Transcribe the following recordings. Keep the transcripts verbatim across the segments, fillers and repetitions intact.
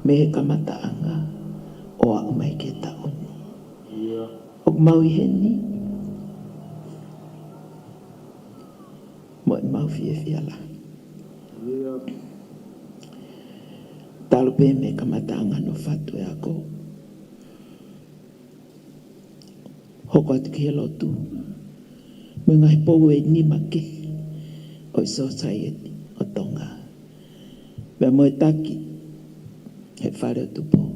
Mei he kamataʻanga ʻo aʻu mai ki he taʻu ni. ʻIo. ʻOku mau ʻi heni mo ʻemau fiefia lahi. ʻIo. Talu pē mei he kamataʻanga hono fatu e ako, hoko atu ki he lotu, mo e ngaahi pou ʻe nima kehe ʻo e sōsaieti ʻo Tonga. Pea mo e taki he Fale ʻo Tupou.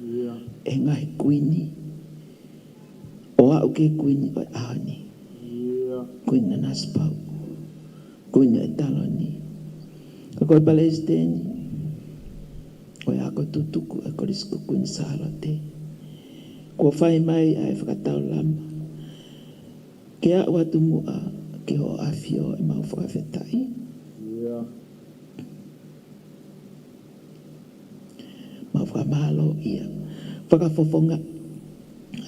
ʻIo. ʻE he ngaahi kuini, ʻo aʻu ki he kuini ʻo e ʻaho ni. ʻIo. Kuini Nanasipauʻu, kuini ʻo e taloni. Ka ko e palesiteni ʻo e ako tutuku ʻa e Kolisi ko Kuini Sālote, kuo fai mai ʻa e fakataulama ke aʻu atu muʻa ki hoʻo ʻAfio ʻemau fakafetaʻi. ʻIo. Mau fakamālōʻia, fakafofonga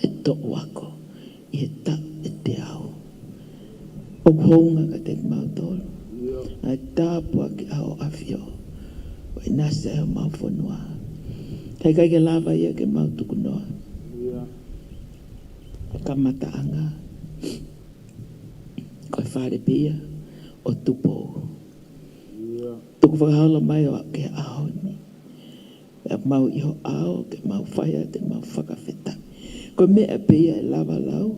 e toʻu ako ʻi he taʻu ʻe teau. ʻOku hounga kiate kimautolu ʻa e tāpuaki ʻa hoʻo ʻAfio, ʻo ʻinasi ai homau fonua. Ka ʻikai ke lava ia ke mau tukunoa. ʻIo. Kamataʻanga ko e Fale pē ia ʻo Tupou. ʻIo. Tukufakaholo mai ʻo aʻu ki he ʻaho ni. Pea mau ʻi ho ʻao ke mau fai atu ʻemau fakafetaʻi. Ko e meʻa pē ia ʻe lava lau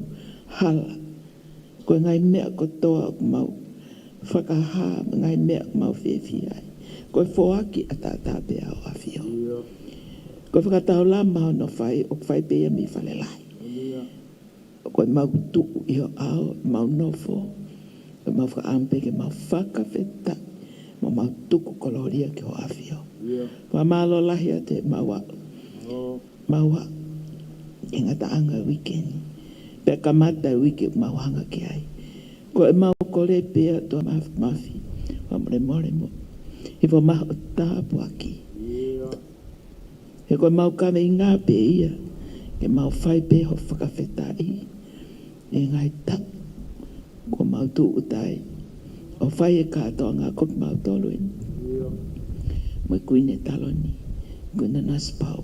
hala. Ko e ngaahi meʻa kotoa ʻoku mau fakahā, mo e ngaahi meʻa ʻoku mau fiefia ai, ko e foaki ʻataʻatā pē ʻa hoʻo ʻAfio. ʻIo. Ko e fakataulama hono fai, ʻoku fai pē ia mei Fale Lahi. ʻIo. Ko ʻemau tuʻu ʻi ho ʻao, mau nofo, ko ʻemau fakaʻamu pē ke mau fakafetaʻi, mo mau tuku kolōlia ki hoʻo ʻAfio. ʻIo. Fakamālō lahi atu ʻemau ʻa, ʻo, mau ʻa, ʻi he ngataʻanga ʻo e uike ni, pea kamata e uike ʻoku mau hanga ki ai. Ko ʻemau kole pē ʻOtua Māfimafi, fakamolemole mo hifo mai hoʻo tāpuaki. ʻIo. He ko ʻemau kaveinga pē ia ke mau fai pē hoʻo fakafetaʻi ʻi he ngaahi taʻu kuo mau tūʻuta ai ʻo fai e kātoanga ko kimautolu eni. ʻIo. Mo e kuini ʻo e taloni, Kuini Nanasipauʻu.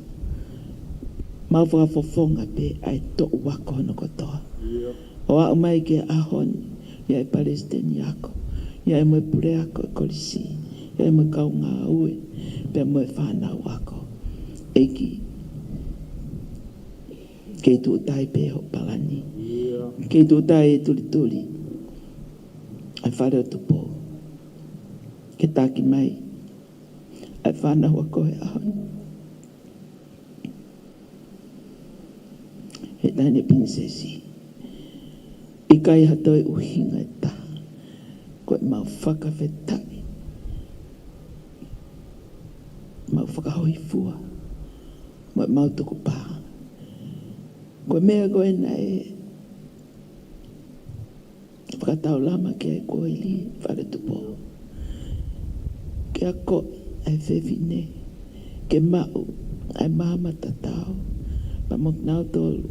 Mau fakafofonga pē ʻa e toʻu ako hono kotoa. ʻIo. ʻO aʻu mai ki he ʻaho ni, ʻi ai e palesiteni ako, ʻi ai mo e puleako e kolisi, ʻi ai mo e kau ngāue, pea mo e fānau ako. ʻEiki, kei tūʻuta ai pē hoʻo palani. ʻIo. Kei tūʻuta ai e tulituli ʻa e Fale ʻo Tupou ke taki mai ʻa e fānau ako he ʻaho ni. He taʻahine Pilinisesi, ʻikai ha toe ʻuhinga ʻe taha, ko ʻemau fakafetaʻi, mau fakahōifua, mo ʻemau tukupā. Ko e meʻa ko ē naʻe fakataulama ki ai ko ē ʻi Fale Tupou, ke akoʻi ʻa e fefine ke maʻu ʻa e maama tatau, pea mo kinautolu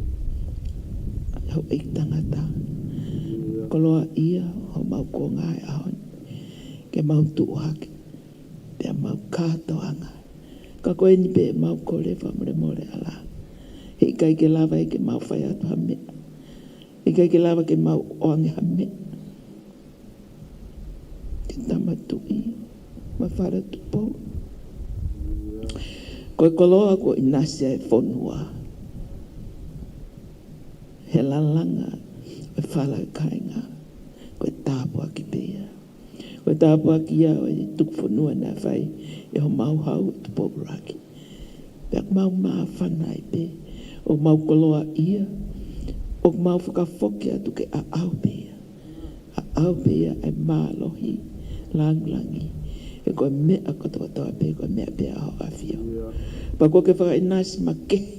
ʻa e houʻeiki tangata. Koloaʻia homau kuonga he ʻaho ni, ke mau tuʻu hake pea mau kātoanga. Ka ko eni pē ʻemau kole, fakamolemole ʻa e ʻAlo. He ʻikai ke lava ia ke mau fai atu ha meʻa. ʻIkai ke lava ke mau ʻoange ha meʻa ki he Tama Tuʻi mo e Fale ʻo Tupou. Ko e koloa kuo ʻinasi ai e fonua he lalanga ʻo e fala ʻo e kāinga, ko e tāpuaki pē ia. Ko e tāpuaki ia ʻo e tuku fonua naʻe fai ʻe homau hau ʻo Tupou ʻUluaki. Pea ʻoku mau māfana ai pē, ʻoku mau koloaʻia, ʻoku mau fakafoki atu ke ʻaʻau pē ia. ʻAʻau pē ia ʻa e mālohi, lāngilangi. He ko e meʻa kotokotoa pē, ko e meʻa pē ʻa hoʻo ʻAfio. Pea kuo ke fakaʻinasi makehe,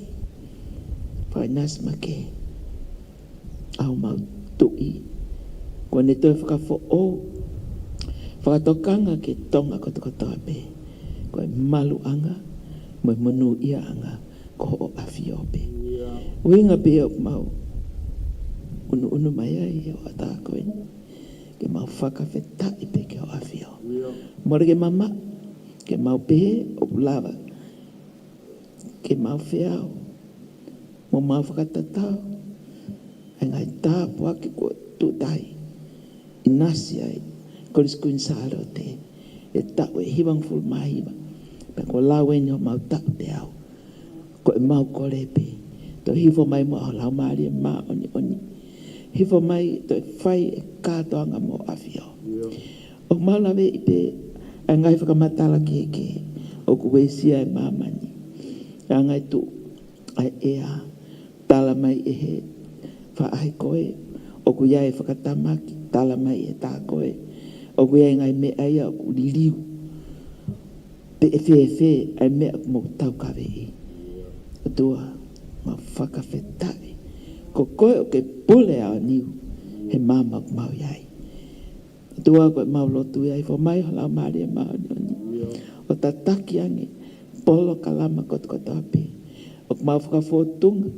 fakaʻinasi makehe ʻa homau Tuʻi, kuo ne toe fakafoʻou, fakatokanga ki Tonga kotokotoa pē, ko e maluʻanga mo e monūʻiaʻanga ko hoʻo ʻAfio pē. ʻUhinga pē ia ʻoku mau ʻunuʻunu mai ai he hoʻatā ko eni, ke mau fakafetaʻi pē ki hoʻo ʻAfio. Mole ke mamaʻo, ke mau pehē ʻoku lava ke mau feau, mo mau fakatatau ʻa e ngaahi tāpuaki kuo tuʻu tahi ʻinasi ai Kolisi Kuini Sālote he taʻu ʻe hivangofulu mā hiva. Pea kuo lau eni ʻo mau taʻu te au. Ko ʻemau kole pē, toe hifo mai muʻa ho Laumālie Māʻoniʻoni. Hifo mai toe fai e kātoanga mo ʻAfio. ʻIo. ʻOku mau laveʻi pē ʻa e ngaahi fakamatala kehekehe ʻoku uesia e māmani. ʻA e ngaahi tuʻu ʻa e ʻea, tala mai ʻe he faʻahi ko ē ʻoku ʻi ai e fakatamaki, tala mai ʻe he tā ko ē ʻoku ʻi ai e ngaahi meʻa ia ʻoku liliu. Pe ʻe fēfē ʻa e meʻa ʻoku mou taukaveʻi. ʻOtua, mau fakafetaʻi. Ko koe ʻoku ke pule ʻa e niu he maama ʻoku mau ʻi ai. ʻOtua, ko ʻemau lotu ia, hifo mai ho Laumālie Māʻoniʻoni ʻo tataki ange polokalama kotokotoa pē ʻoku mau fakafōtunga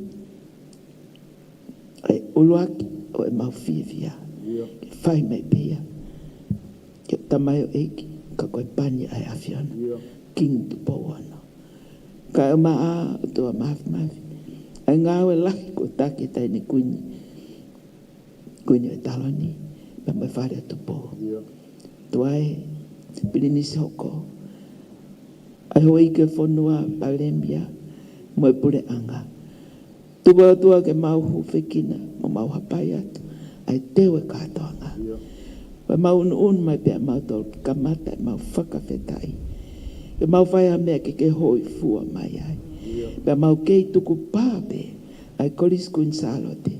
ʻa e ʻuluaki ʻo ʻemau fiefia. ʻIo. Ke fai mai pē ia ki he tamaioʻeiki, ka ko e pani ʻa e ʻAfiona. ʻIo. Kingi Tupou Ono. Kae ʻumaʻā, ʻOtua Mafimafi, ʻa e ngāue lahi kuo taki ʻe he Taʻahine Kuini, Kuini ʻo e Taloni, pea mo e Fale ʻo Tupou. ʻIo. ʻOtua ē, Pilinisi hoko, ʻa e houʻeiki ʻo e fonua, Palēmia, mo e puleʻanga. Tuku ʻOtua ke mau hūfekina, mo mau hapai atu ʻa e teu e kātoanga. ʻIo. Pea mau unuunu mai pē ʻa mautolu ke kamata ʻemau fakafetaʻi. Ke mau fai ha meʻa ke ke hōifua mai ai. ʻIo. Pea mau kei tukupā pē ʻa e Kolisi Kuini Sālote.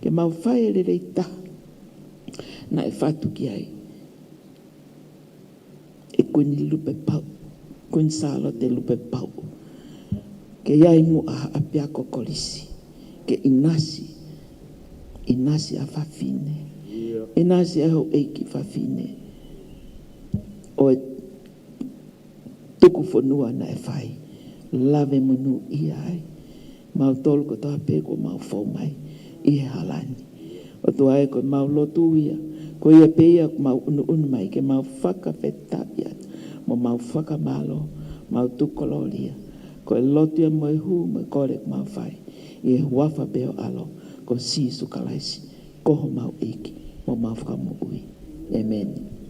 Ke mau fai e lelei taha naʻe fatu ki ai ʻe Kuini Lupepauʻu, Kuini Sālote Lupepauʻu. Ke ʻi ai muʻa ha ʻapiako kolisi, ke ʻinasi, ʻinasi ʻa fafine, ʻinasi ʻa e houʻeiki fafine ʻo e tuku fonua naʻe fai, lave monūʻia ai mautolu kotoa pē kuo mau fou mai ʻi he hala ni. ʻOtua ē, ko ʻemau lotu ia, ko ia pē ia ʻoku mau unuunu mai ke mau fakafetaʻi atu, mo mau fakamālō, mau tuku kolōlia. Ko e lotu ia mo e hū mo e kole ʻoku mau fai ʻi he huafa pē ho ʻAlo, ko Sīsū Kalaisi, ko homau ʻEiki mo homau Fakamoʻui. ʻĒmeni.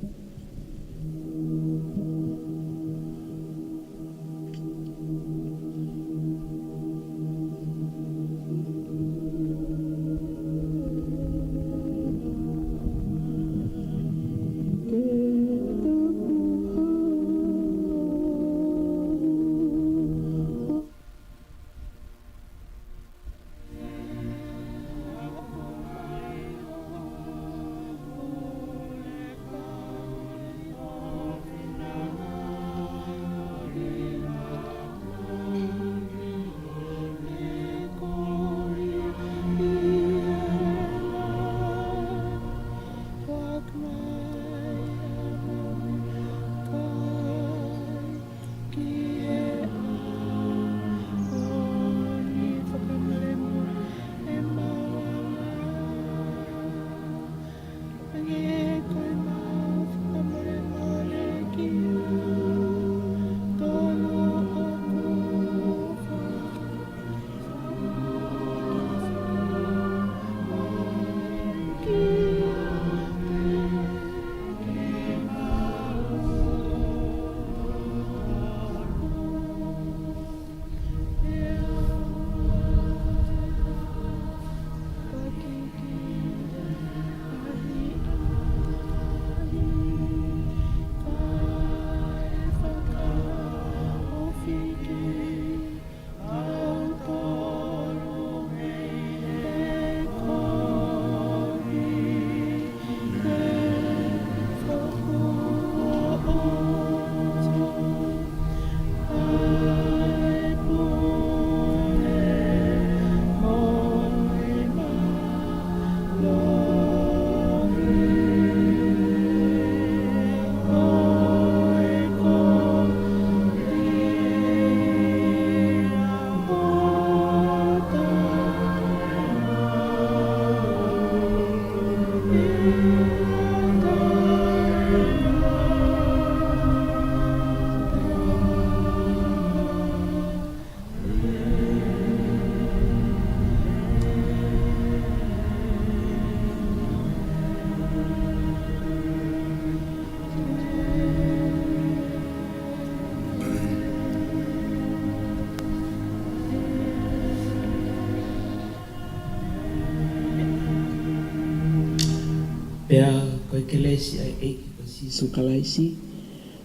Pea ko e kelesi ʻa e ʻEiki ko Sīsū Kalaisi,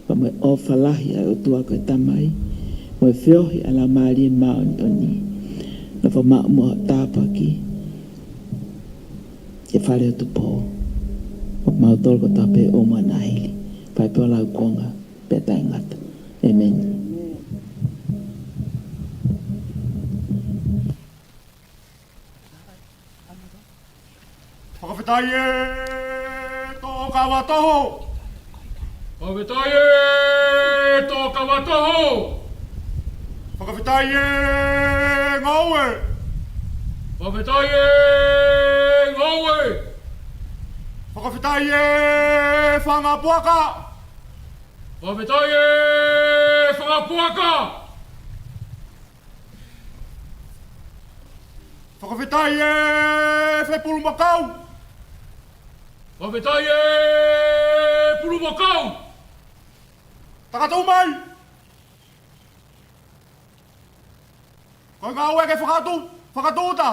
pea mo e ʻofa lahi ʻa e ʻOtua ko e Tamai, mo e feohi ʻa e Laumālie Māʻoniʻoni, nofo maʻu mo tāpuakiʻi e fale ʻo Tupou, ʻo mautolu kotoa pē ʻo manaili, fai pē ʻo laukonga pea taʻengata. ʻĒmeni. Fakafetaʻi e Tōkava Toho. Fakafetaʻi e Tōkava Toho. Fakafetaʻi e Ngoue. Fakafetaʻi e Ngoue. Fakafetaʻi e Fanga Puaka. Fakafetaʻi e Fanga Puaka. Fakafetaʻi e Fepulumakau. Fakafetaʻi e Pulumakau. Takatuʻu mai. Ko e ngāue ke fakatu, fakatūʻuta.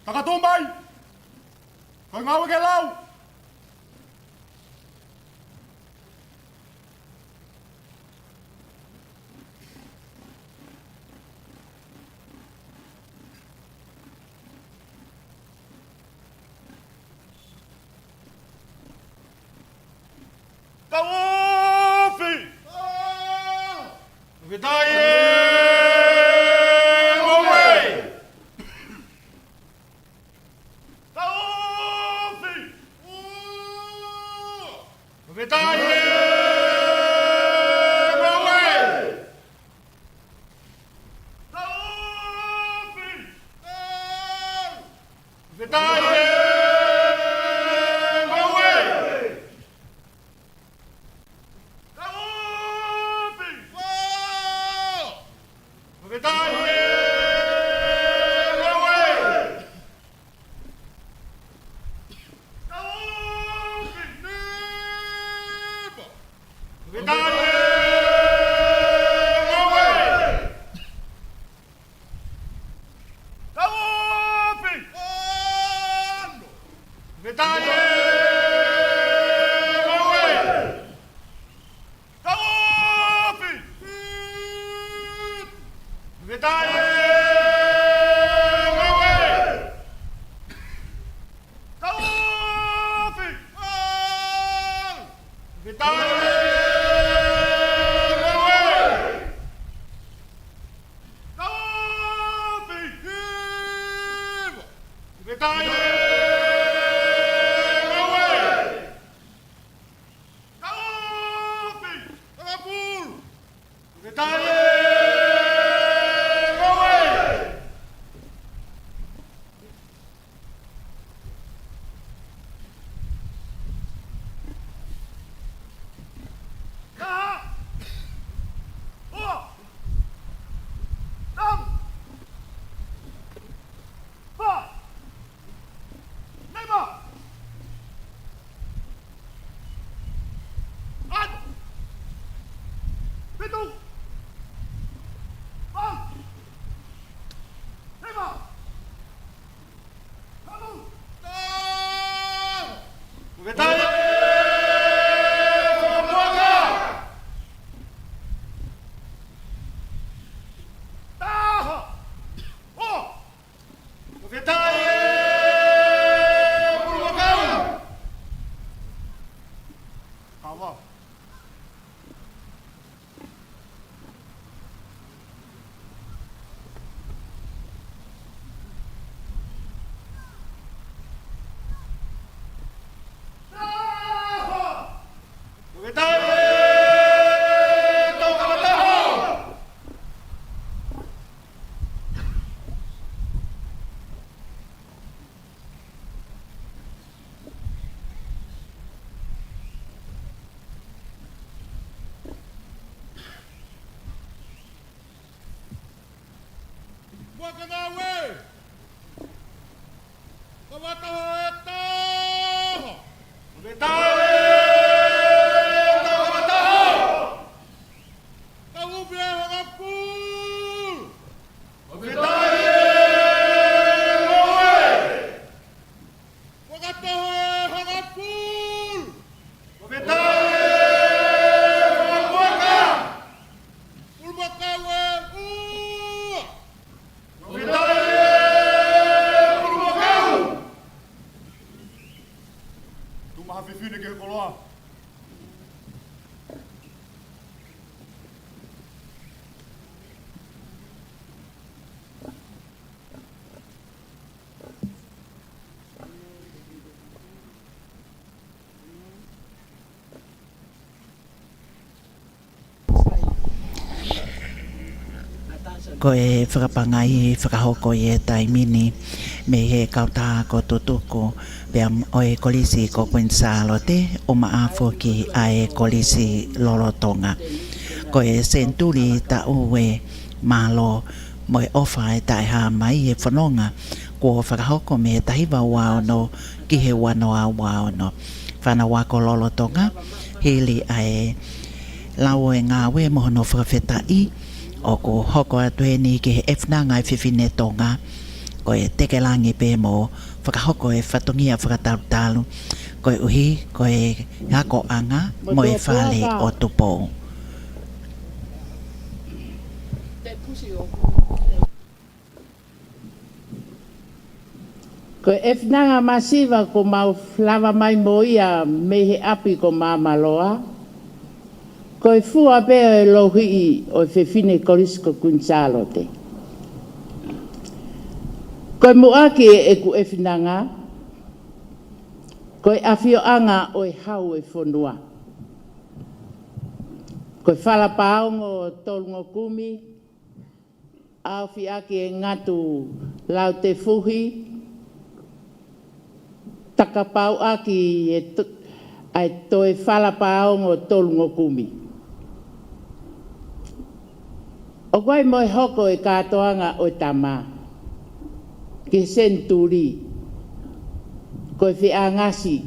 Takatuʻu mai. Ko e ngāue ke lau. Kau ofi! Fakafetaʻi e Ngoue! Kau ofi! Fakafetaʻi e Ngoue! Kau ofi! Fakafetaʻi e Ngoue! Kau ofi! Fakafetaʻi e Ngoue! Kau ofi! Fakafetaʻi e Ngoue! Kau ofi! Fakafetaʻi e Ngoue! Kau ofi! Fakafetaʻi e Ngoue! Kau ofi! Fakafetaʻi e Ngoue! Kau ofi! Fakafetaʻi e Ngoue! Kau ofi! Fakapulu! Fakafetaʻi e Ngoue! Muakangāue! Kavataho e taha! Kavataho e taha, kavataho! Kauhupe e hogakulu! Kavataho e ngoue! Fakataha e hogakulu! Fakataha e hogakulu! Pulupakau e ua! Fakataha e pulupakau! Tuʻu mai ha fefine ki he koloa. Ko e fakapangai fakahoko ʻi he taimi ni mei he kautaha ko Tutuku pea mo e Kolisi ko Kuini Sālote, ʻumaʻā foki ʻa e Kolisi lolotonga. Ko e senituli taʻu ē, mālō mo e ʻofa ʻe taʻehāmai e fononga kuo fakahoko mei he taha hiva ua ono ki he ua noa ua ono. Fānau ako lolotonga, hili ʻa e lau ʻo e ngāue mo hono fakafetaʻi, ʻoku hoko atu eni ki he ʻefinanga ʻa e fefine Tonga, ko e tekelangi pē mo fakahoko e fatongia fakatalutalu, koeʻuhi ko e akoʻanga mo e fale ʻo Tupou. Ko e ʻefinanga masiva kuo mau lava mai mo ia mei he ʻapi ko Māmaloa, ko e fua pē ʻo e louhiʻi ʻo e fefine Kolisi ko Kuini Sālote. Ko e muʻaki ʻeku ʻefinanga, ko e ʻafioʻanga ʻo e Hau ʻo e fonua. Ko e Fala Paongo Tolungokumi, ʻaofi ʻaki e ngatu lautefuhi, takapau ʻaki e to-, ʻa e toe Fala Paongo Tolungokumi. ʻOku ʻi ai mo e hoko e kātoanga ʻo e tama ki he senituli, ko e feʻangasi,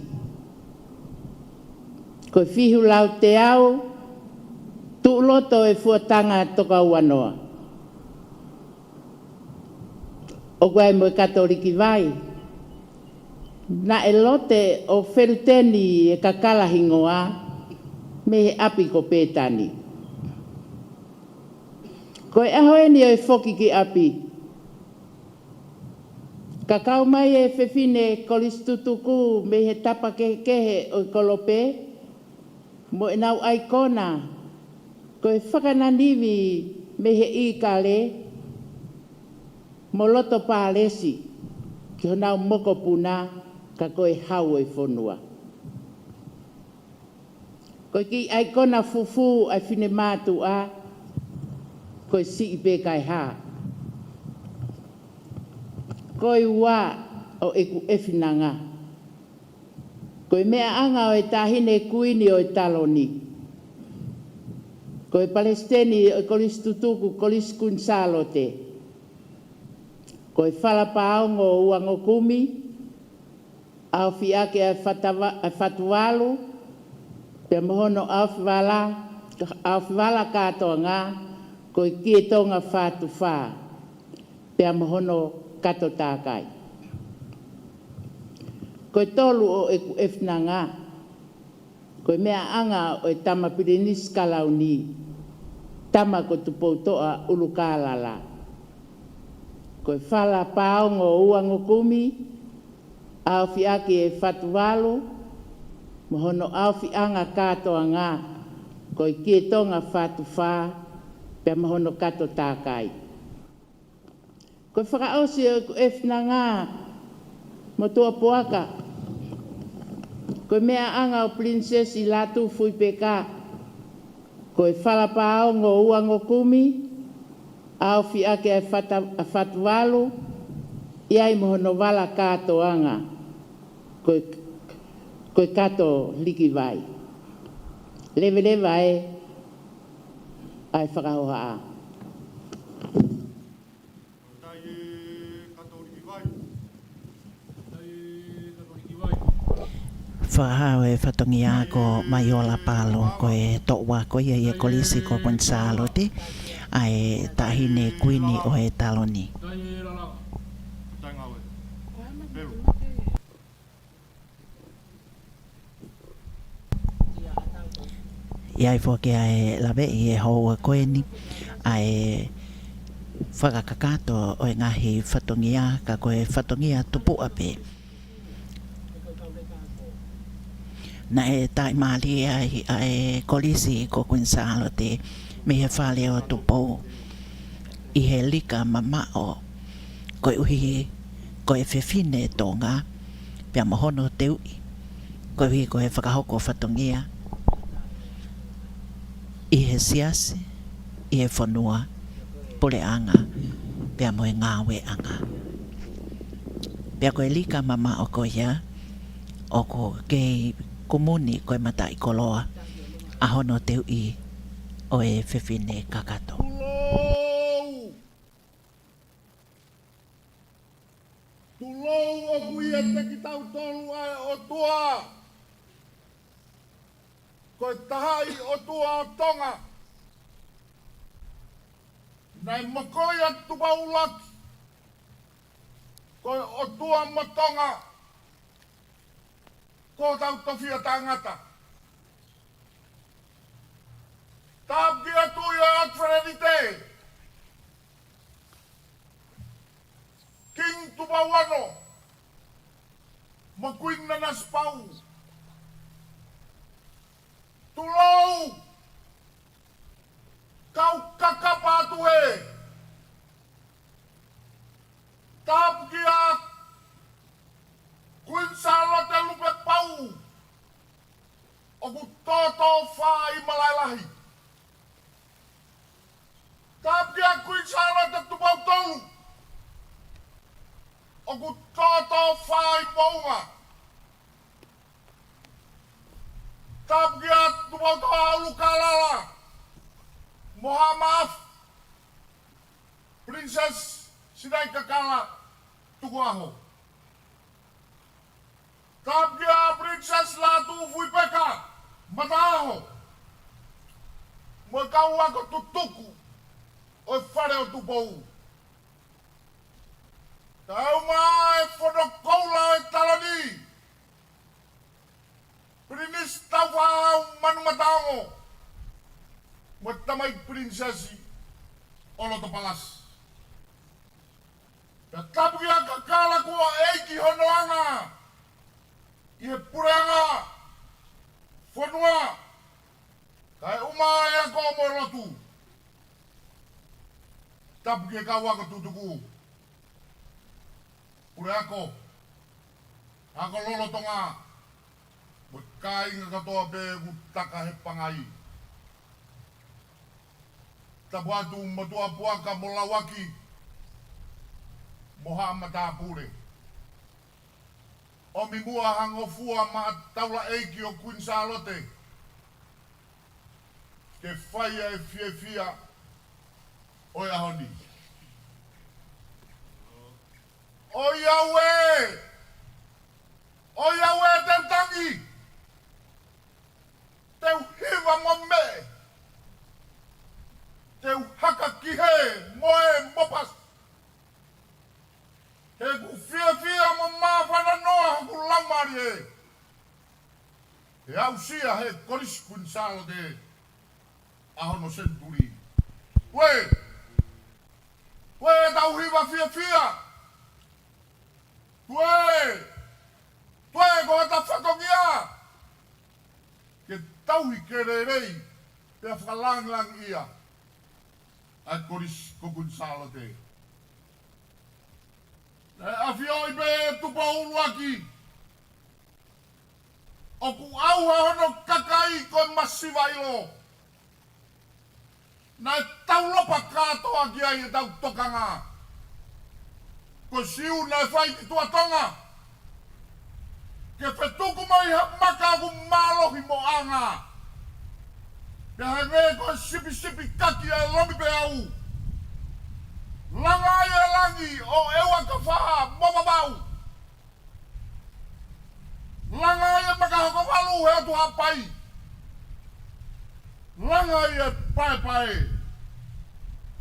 ko e fihi lau teau, tuʻu loto e fuatanga tokaua noa. ʻOku ʻi ai mo e Katoliki vai. Naʻe lote ʻo feluteni e kakala hingoa mei he ʻapi ko Pētani. Ko e ʻaho eni ʻo e foki ki ʻapi, ka kau mai e fefine Kolisi Tutuku mei he tapa kehekehe ʻo e kolope, mo ʻenau ʻaikona, ko e fakananivi mei he ʻīkale mo loto pālesi ki honau mokopuna, ka ko e Hau ʻo e fonua. Ko e kiʻi ʻaikona fufū ʻa e finemātuʻa, ko e siʻi pē kae hā. Ko e ua ʻo ʻeku ʻefinanga, ko e meʻaʻanga ʻo e Taʻahine Kuini ʻo e Taloni, ko e Palesiteni ʻo e Kolisi Tutuku, Kolisi Kuini Sālote, ko e Fala Paongo Uangokumi, ʻaofi ʻaki ʻa e fatava-, ʻa e Fatuvalu, pea mo hono ʻaofivala, ʻAofivala Kātoanga, ko e Kietonga Fā Tufa, pea mo hono kato tākai. Ko e tolu ʻo ʻeku ʻefinanga, ko e meʻaʻanga ʻo e Tama Pilinisi Kalauni, tama ko Tupoutoʻa ʻUlukālala. Ko e Fala Paongo Uangokumi, ʻaofi ʻaki e Fatuvalu, mo hono ʻaofiʻanga kātoanga, ko e Kietonga Fā Tufa, pea mo hono kato tākai. Ko e fakaʻosi ʻo ʻeku ʻefinanga, Motuʻa Puaka, ko e meʻaʻanga ʻo Pilinisesi Lātūfuipeka, ko e Fala Paongo Uangokumi, ʻaofi ʻaki e Fata-, ʻa Fatuvalu, ʻi ai mo hono vala kātoanga, ko e, ko e kato likivai. Leveleva ē ʻa e fakahohaʻa. Fakahā ʻe he fatongia ko Maiola Palo, ko e toʻu ako ia ʻi he Kolisi ko Kuini Sālote, ʻa e Taʻahine Kuini ʻo e Taloni. ʻI ai foki ʻa e laveʻi ʻe he houa ko eni ʻa e fakakakato ʻo e ngaahi fatongia, ka ko e fatongia tupuʻa pē. Naʻe taʻimālie ai ʻa e Kolisi ko Kuini Sālote mei he Fale ʻo Tupou ʻi he lika mamaʻo, koeʻuhi ko e fefine Tonga, pea mo hono teuʻi, koeʻuhi ko e fakahoko fatongia ʻi he siasi, ʻi he fonua, puleʻanga, pea mo e ngāueʻanga. Pea ko e lika mamaʻo ko ia, ʻoku kei kumuni ko e mataʻikoloa ʻa hono teuʻi ʻo e fefine kakato. Tulou! Tulou, ʻoku ʻiate kitautolu ʻa e ʻOtua, ko e Tahaʻi ʻOtua ʻo Tonga. Naʻe mokoia Tupou ʻUluaki, ko e ʻOtua mo Tonga, ko hotau tofiʻa taʻengata. Tāpuaki atu ʻi he ʻOtu Felenite, Kingi Tupou Ono, mo Kuini Nanasipauʻu. Tulou, kau kakapa atu ē. Tāpuaki ʻa Kuini Sālote Lupepauʻu, ʻoku tōtōfā ʻi Malaʻelahi. Tāpuaki ʻa Kuini Sālote Tupou Tolu, ʻoku tōtōfā ʻi Moʻunga. Tāpuaki ʻa Tupoutoʻa ʻUlukālala mo Haʻa Maʻafu, Princess Sinaitakala Tukuʻaho. Tāpuaki ʻa Princess Lātūfuipeka Mataʻaho, mo e kau ako tutuku ʻo e Fale ʻo Tupou. Kae ʻumaʻā e Fono Koula ʻo e Taloni, Pilinisi Taufaʻahau Manumataongo, mo e Tamaiki Pilinisesi ʻo Lotopalasi. Pea tāpuaki ʻa Kakala kuo ʻeiki hono anga ʻi he puleʻanga fonua, kae ʻumaʻā e ako mo e lotu. Tāpuaki e kau ako tutuku, puleako, ako lolotonga, mo e kāinga kātoa pē ʻoku taka he pangai. Tapu atu Motuʻa Puaka mo Lauaki, mo Haʻa Matāpule. ʻOmi muʻa ha ngofua maʻa taulaʻeiki ʻo Kuini Sālote, ke fai ʻa e fiefia ʻo e ʻaho ni. ʻOiauē! ʻOiauē, te u tangi! Te u hiva mo meʻe! He ʻoku fiefia mo māfana noa hoku laumālie ʻi he aʻusia ʻe he Kolisi Kuini Sālote ʻa hono senituli. Ko e, ko ʻetau hiva fiefia. Ko e, ko e, ko ʻetau fatongia ke tauhi ke lelei pea fakalāngilangiʻia ʻa e Kolisi ko Kuini Sālote. Naʻe ʻafioʻi pē ʻe Tupou ʻUluaki ʻoku ʻauha hono kakai ko e masiva ʻilo. Naʻe taulopa kātoa ki ai ʻetau tokanga. Ko Siu naʻe fai ki Tuʻa Tonga ke fetuku mai ha maka ʻoku mālohi mo ʻaonga. Pea hangē ko e sipisipi kaki ʻa e lomipeau. Langa ai e langi ʻo ʻEua Kafā mo Vavaʻu. Langa ai e Makahokovalu he ʻOtu Haʻapai. Langa ai e paepae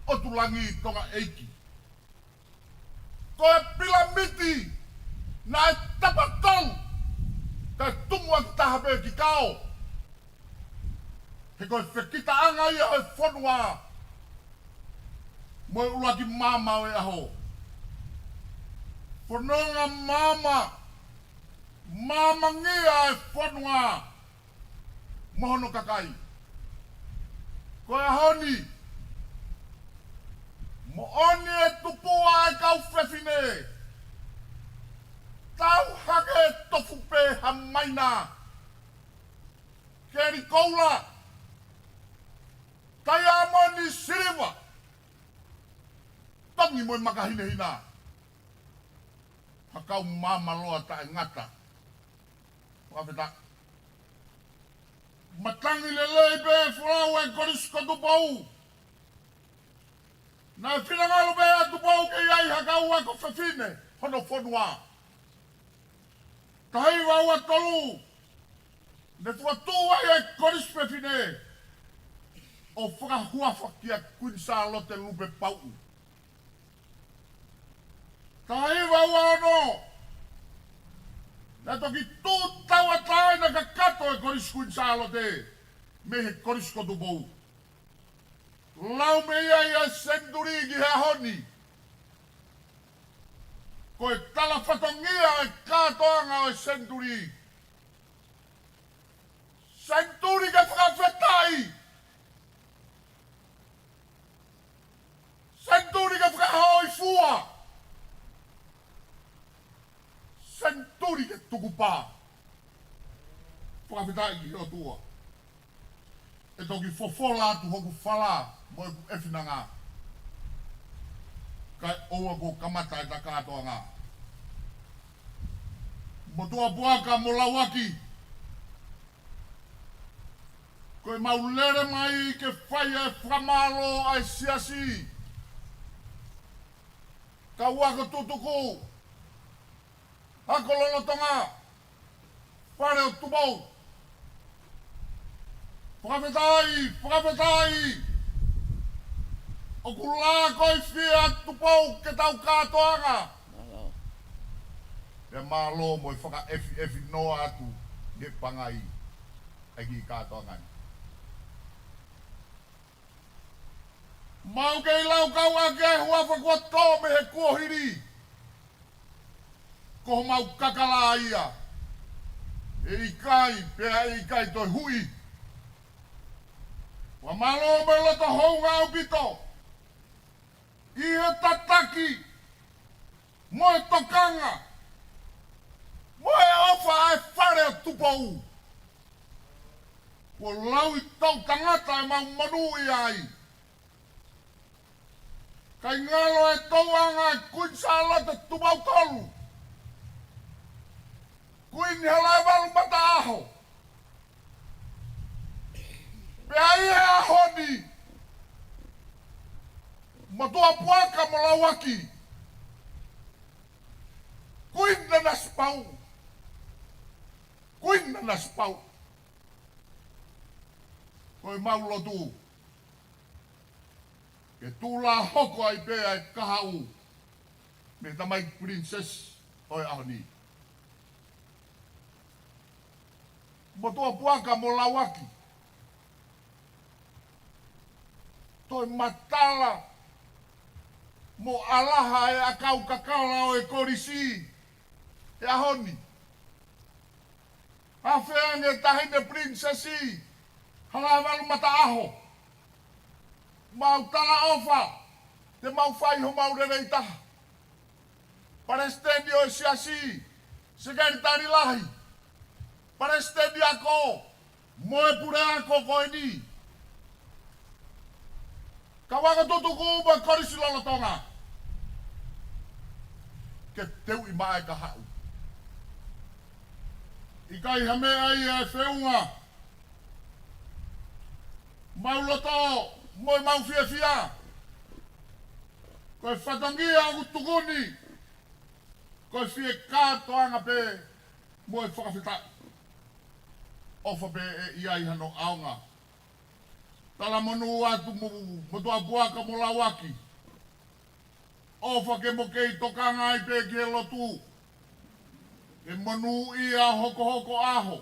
ʻo ʻOtu Langi Tonga ʻEiki. Ko e pilamiti naʻe tapa tolu, kae tumu ʻaki taha pē ki kao. He ko e fekitaʻanga ia ʻo e fonua mo e ʻuluaki maama ʻo e ʻaho. Fononga maama, maamangia e fonua mo hono kakai. Ko e ʻaho ni, moʻoni e tupuʻa e kau fefine. Tau hake tofu pē ha maina. Keli koula, taiamoni, siliva, tongi mo e makahinehina. Ha kau maama loa taʻengata. Fakafetaʻi. Matangi lelei pē folau e Kolisi ko Tupou. Naʻe finangalo pē ʻa Tupou ke ʻi ai ha kau ako fefine hono fonua. Taha hiva ua tolu, ne fokotuʻu ai e Kolisi Fefine ʻo fakahuafa kia Kuini Sālote Lupepauʻu. Taha hiva ua ono, naʻe toki tuʻu tauʻatāina kakato e Kolisi Kuini Sālote mei he Kolisi ko Tupou. Lau mei ai e senituli ki he ʻaho ni. Ko e tala fatongia e kātoanga ʻo e senituli. Senituli ke fakafetaʻi. Senituli ke fakahōifua. Senituli ke tukupā. Fakafetaʻi ki he ʻOtua. ʻE toki fofola atu hoku fala mo ʻeku ʻefinanga. Kae ʻoua kuo kamata ʻeta kātoanga. Motuʻa Puaka mo Lauaki, ko ʻemau lele mai ke fai e fakamālō ʻa e siasi. Kau ako tutuku, ako lolotonga, Fale ʻo Tupou. Fakafetaʻi, fakafetaʻi. ʻOku lākoifia ʻa Tupou ke tau kātoanga. Mālō. Pea mālō mo e fakaʻefiʻefi noa atu ʻi he pangai ʻa e kiʻi kātoanga ni. Mau kei laukau ʻaki e huafa kuo tō mei he kuohili. Ko homau kakala ia. ʻE ʻikai, pea ʻe ʻikai toe huʻi. Fakamālō mo e loto houngaʻia ʻaupito ʻi he tataki mo e tokanga mo e ʻofa ʻa e Fale ʻo Tupou. Kuo lau ʻi toʻutangata ʻemau monūʻia ai. Kae ngalo e tōʻonga ʻa Kuini Sālote Tupoutolu, Kuini Halaevalu Mataʻaho. Pea ʻi he ʻaho ni, Motuʻa Puaka mo Lauaki, Kuini Nanasipauʻu. Kuini Nanasipauʻu. Ko ʻemau lotu ke tuʻu lā hoko ai pē ʻa e kahaʻu Pea tamai pilinisesi ʻo e ʻaho ni. Motuʻa Puaka mo Lauaki. Toe matala mo ʻalaha e ʻakau kakala ʻo e kolisi he ʻaho ni. Afe ange taʻahine pilinisesi, Halavalu Mataʻaho. Mau talaʻofa, te mau fai homau lelei taha. Palesiteni ʻo e siasi, sekelitali lahi, palesiteni ako, mo e puleako ko eni. Kau ako tutuku mo e kolisi lolotonga. Ke teuʻi mai ka haʻu. ʻIkai ha meʻa ia ʻe feʻunga. Mau loto mo e mau fiefia. Ko e fatongia ʻoku tuku ni, ko e fie kātoanga pē mo e fakafetaʻi. ʻOfa pē ʻe ʻi ai hano ʻaonga. Talamonū atu mo, Motuʻa Puaka mo Lauaki. ʻOfa ke mo kei tokanga ai pē ki he lotu. Ke monūʻia hokohoko ʻaho.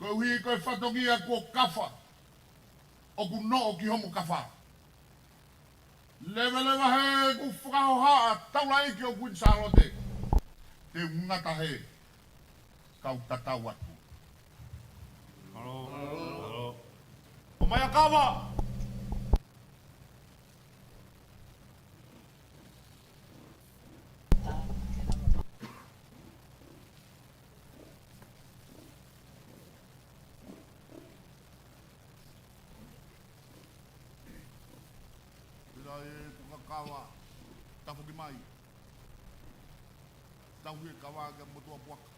Koeʻuhi ko e fatongia kuo kafa, ʻoku noʻo ki homo kafa. Leveleva he ʻoku fakahohaʻa taulaʻeiki ʻo Kuini Sālote. Te u ngata he kau tatau atu. Mālō. Mālō. ʻOmai ʻa Kava. Pea ʻe Puka Kava, tafoki mai. Tauhi e kava kia Motuʻa Puaka.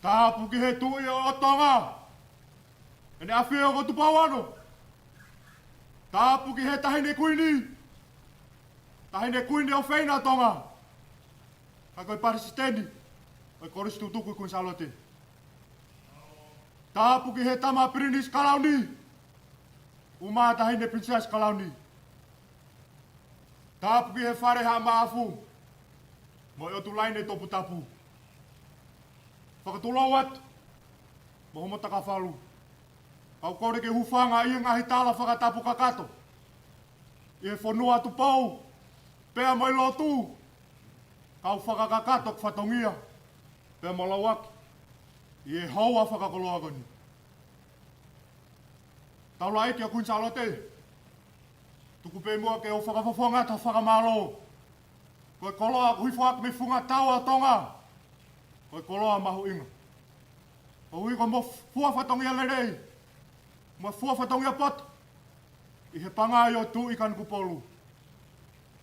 Tapu ki he Tuʻi ʻo Tonga, ʻEne ʻAfio ko Tupou ono. Tapu ki he Taʻahine Kuini, Taʻahine Kuini ʻofeina ʻo Tonga, ka ko e Palesiteni ʻo e Kolisi Tutuku ʻi Kuini Sālote. Tapu ki he Tama Pilinisi Kalauni, ʻumaʻā Taʻahine Pilinisesi Kalauni. Tapu ki he Fale Haʻa Maʻafu mo e ʻOtu Laine Toputapu. Fakatulou atu mo homo takafalu. Kau kole ke hūfanga ʻi he ngaahi tala fakatapu kakato ʻi he fonua Tupou, pea mo e lotu. Kau fakakakato ʻeku fatongia pea mo Lauaki ʻi he houa fakakoloa ko eni. Taulaʻeiki ʻo Kuini Sālote, tuku pē muʻa ke u fakafofonga atu ha fakamālō. Ko e koloa kuo hifo ʻaki mei he funga tau ʻa Tonga, ko e koloa mahuʻinga. Koeʻuhi ko homo fua fatongia lelei mo e fua fatongia poto ʻi he pangai ʻo Tuʻi Kanokupolu.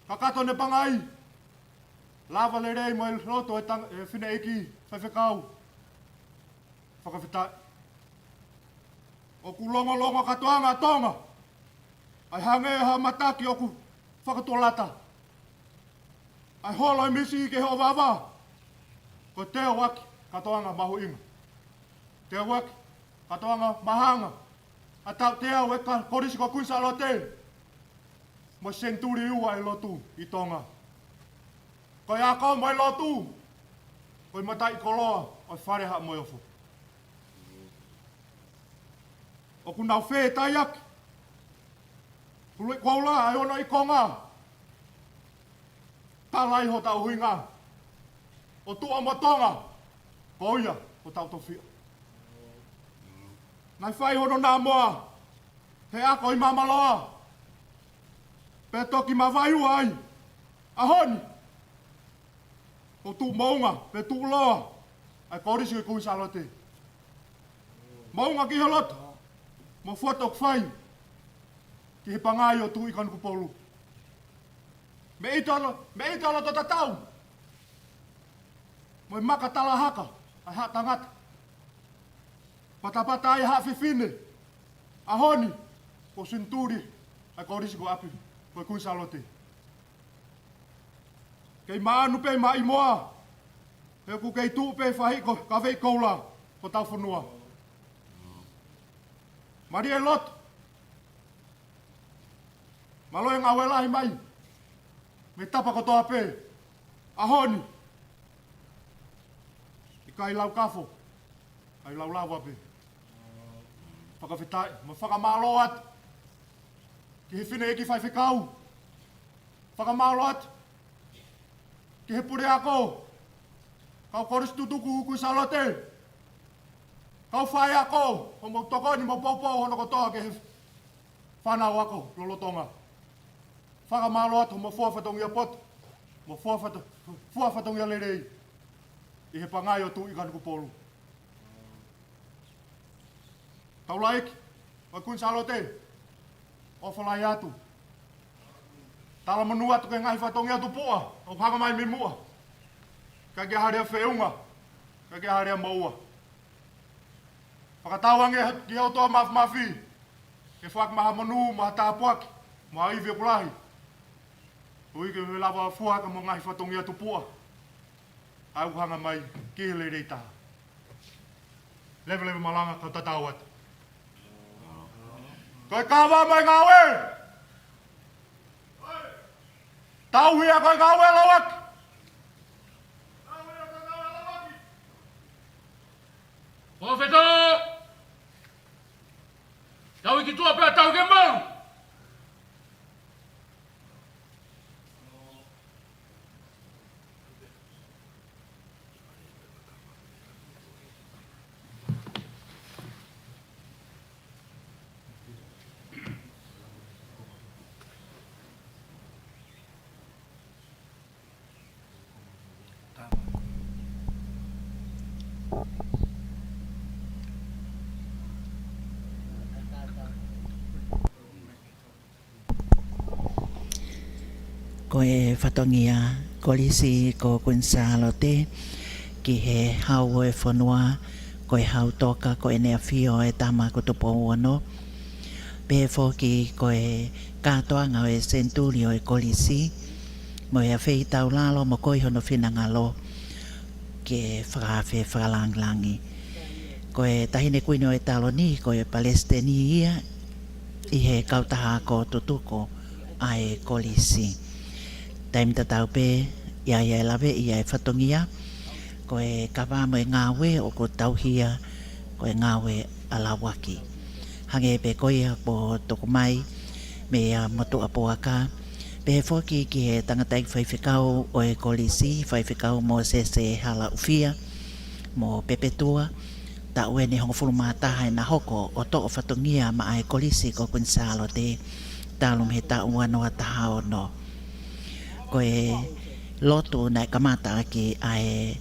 Kakato ʻene pangai, lava lelei mo e loto e tang-, e fineʻeiki faifekau. Fakafetaʻi. ʻOku longolongo kātoanga ʻa Tonga, ʻa e hangē ha mataki ʻoku fakatuʻolata. ʻA e holo e misi ki he ʻovava. Ko e teuaki kātoanga mahuʻinga, teuaki kātoanga mahuʻinga ʻa e tautea ʻo e ka-, Kolisi ko Kuini Sālote mo e senituli ua ʻo e lotu ʻi Tonga. Ko e ako mo e lotu, ko e mataʻikoloa ʻo e Fale Haʻa Moheofo. ʻOku nau fetaiaki. Hulu i koula ai ono i konga. Tala ai hotau ʻuhinga ʻo tuʻa mo Tonga, ko ia hotau tofiʻa. Naʻe fai hono namoa he ako ʻi Mamaloa, pea toki mavae ua ai ʻaho ni. ʻO tuʻu moʻunga, pe tuʻuloa ʻa e Kolisi ʻi Kuini Sālote. Moʻunga ki he loto mo e foto ʻoku fai ki he pangai ʻo Tuʻi Kanokupolu. Mei ʻItolo, mei ʻItolo to tatau. Mo e maka talahaka ʻa haʻa tangata. Patapata ai haʻa fefine. ʻAho ni, ko e senituli ʻa e Kolisi ko ʻapi, ko e Kuini Sālote. Kei maʻanu pē maʻimoa, he ʻoku kei tuʻu pē faʻahi ko e kaveʻi koula hotau fonua. Mālie e lotu. Mālō e ngāue lahi mai mei he tapa kotoa pē. ʻAho ni, ʻikai lau kafo, ʻikai lau lava pē. Fakafetaʻi, mo fakamālō atu ki he fineʻeiki faifekau. Fakamālō atu ki he puleako, kau kolisi tutuku Kuini Sālote, kau faiako, hoʻomou tokoni mo poupou hono kotoa ki he fānau ako lolotonga. Fakamālō atu hoʻomou fua fatongia poto, mo fua fato-, fua fatongia lelei ʻi he pangai ʻo Tuʻi Kanokupolu. Taulaʻeiki ʻo e Kuini Sālote, ʻofa lahi atu. Talamonū atu ki he ngaahi fatongia tupuʻa ʻoku hanga mai mei muʻa. ʻIkai ke ʻi ai ha lea feʻunga, ʻikai ke ʻi ai ha lea moʻua. Fakatauange ki he ʻOtua Māfimafi ke foaki mai ha monū, mo ha tāpuaki, mo ha ivi ʻoku lahi, koeʻuhi ke lava fua hake mo e ngaahi fatongia tupuʻa ʻoku hanga mai ki he lelei taha. Leveleva malanga, kau tatau atu. Ko e kava mo e ngāue. Tauhi ia ko e ngāue lauaki. Pōfeta, tauhi ki tuʻa pea tauhi ke malu. Ko e fatongia Kolisi ko Kuini Sālote ki he Hau ʻo e fonua, ko e Hau Toka, ko ʻEne ʻAfio ʻa e Tama ko Tupou Ono. Pehē foki ko e kātoanga ʻo e senituli ʻo e Kolisi, mo e afeitaulalo mo koi hono finangalo ke fakaafe fakalāngilangi. Ko e Taʻahine Kuini ʻo e Taloni, ko e Palesiteni ia ʻi he kautaha ako tutuku ʻa e Kolisi. Taimi tatau pē, ʻi ai ʻa e laveʻi ʻa e fatongia, ko e kava mo e ngāue ʻoku tauhi ia ko e ngāue ʻa lauaki. Hangē pē ko ia kuo tuku mai mei he motuʻa puaka, pehē foki ki he tangataʻeiki faifekau ʻo e Kolisi, Faifekau Mōsese Halaʻufia, mo Pepetua, taʻu ʻeni ʻe hongofulu mā taha ʻena hoko ʻo toʻo fatongia maʻa e Kolisi ko Kuini Sālote, talu mei he taʻu ua noa taha ono. Ko e lotu naʻe kamata ʻaki ʻa e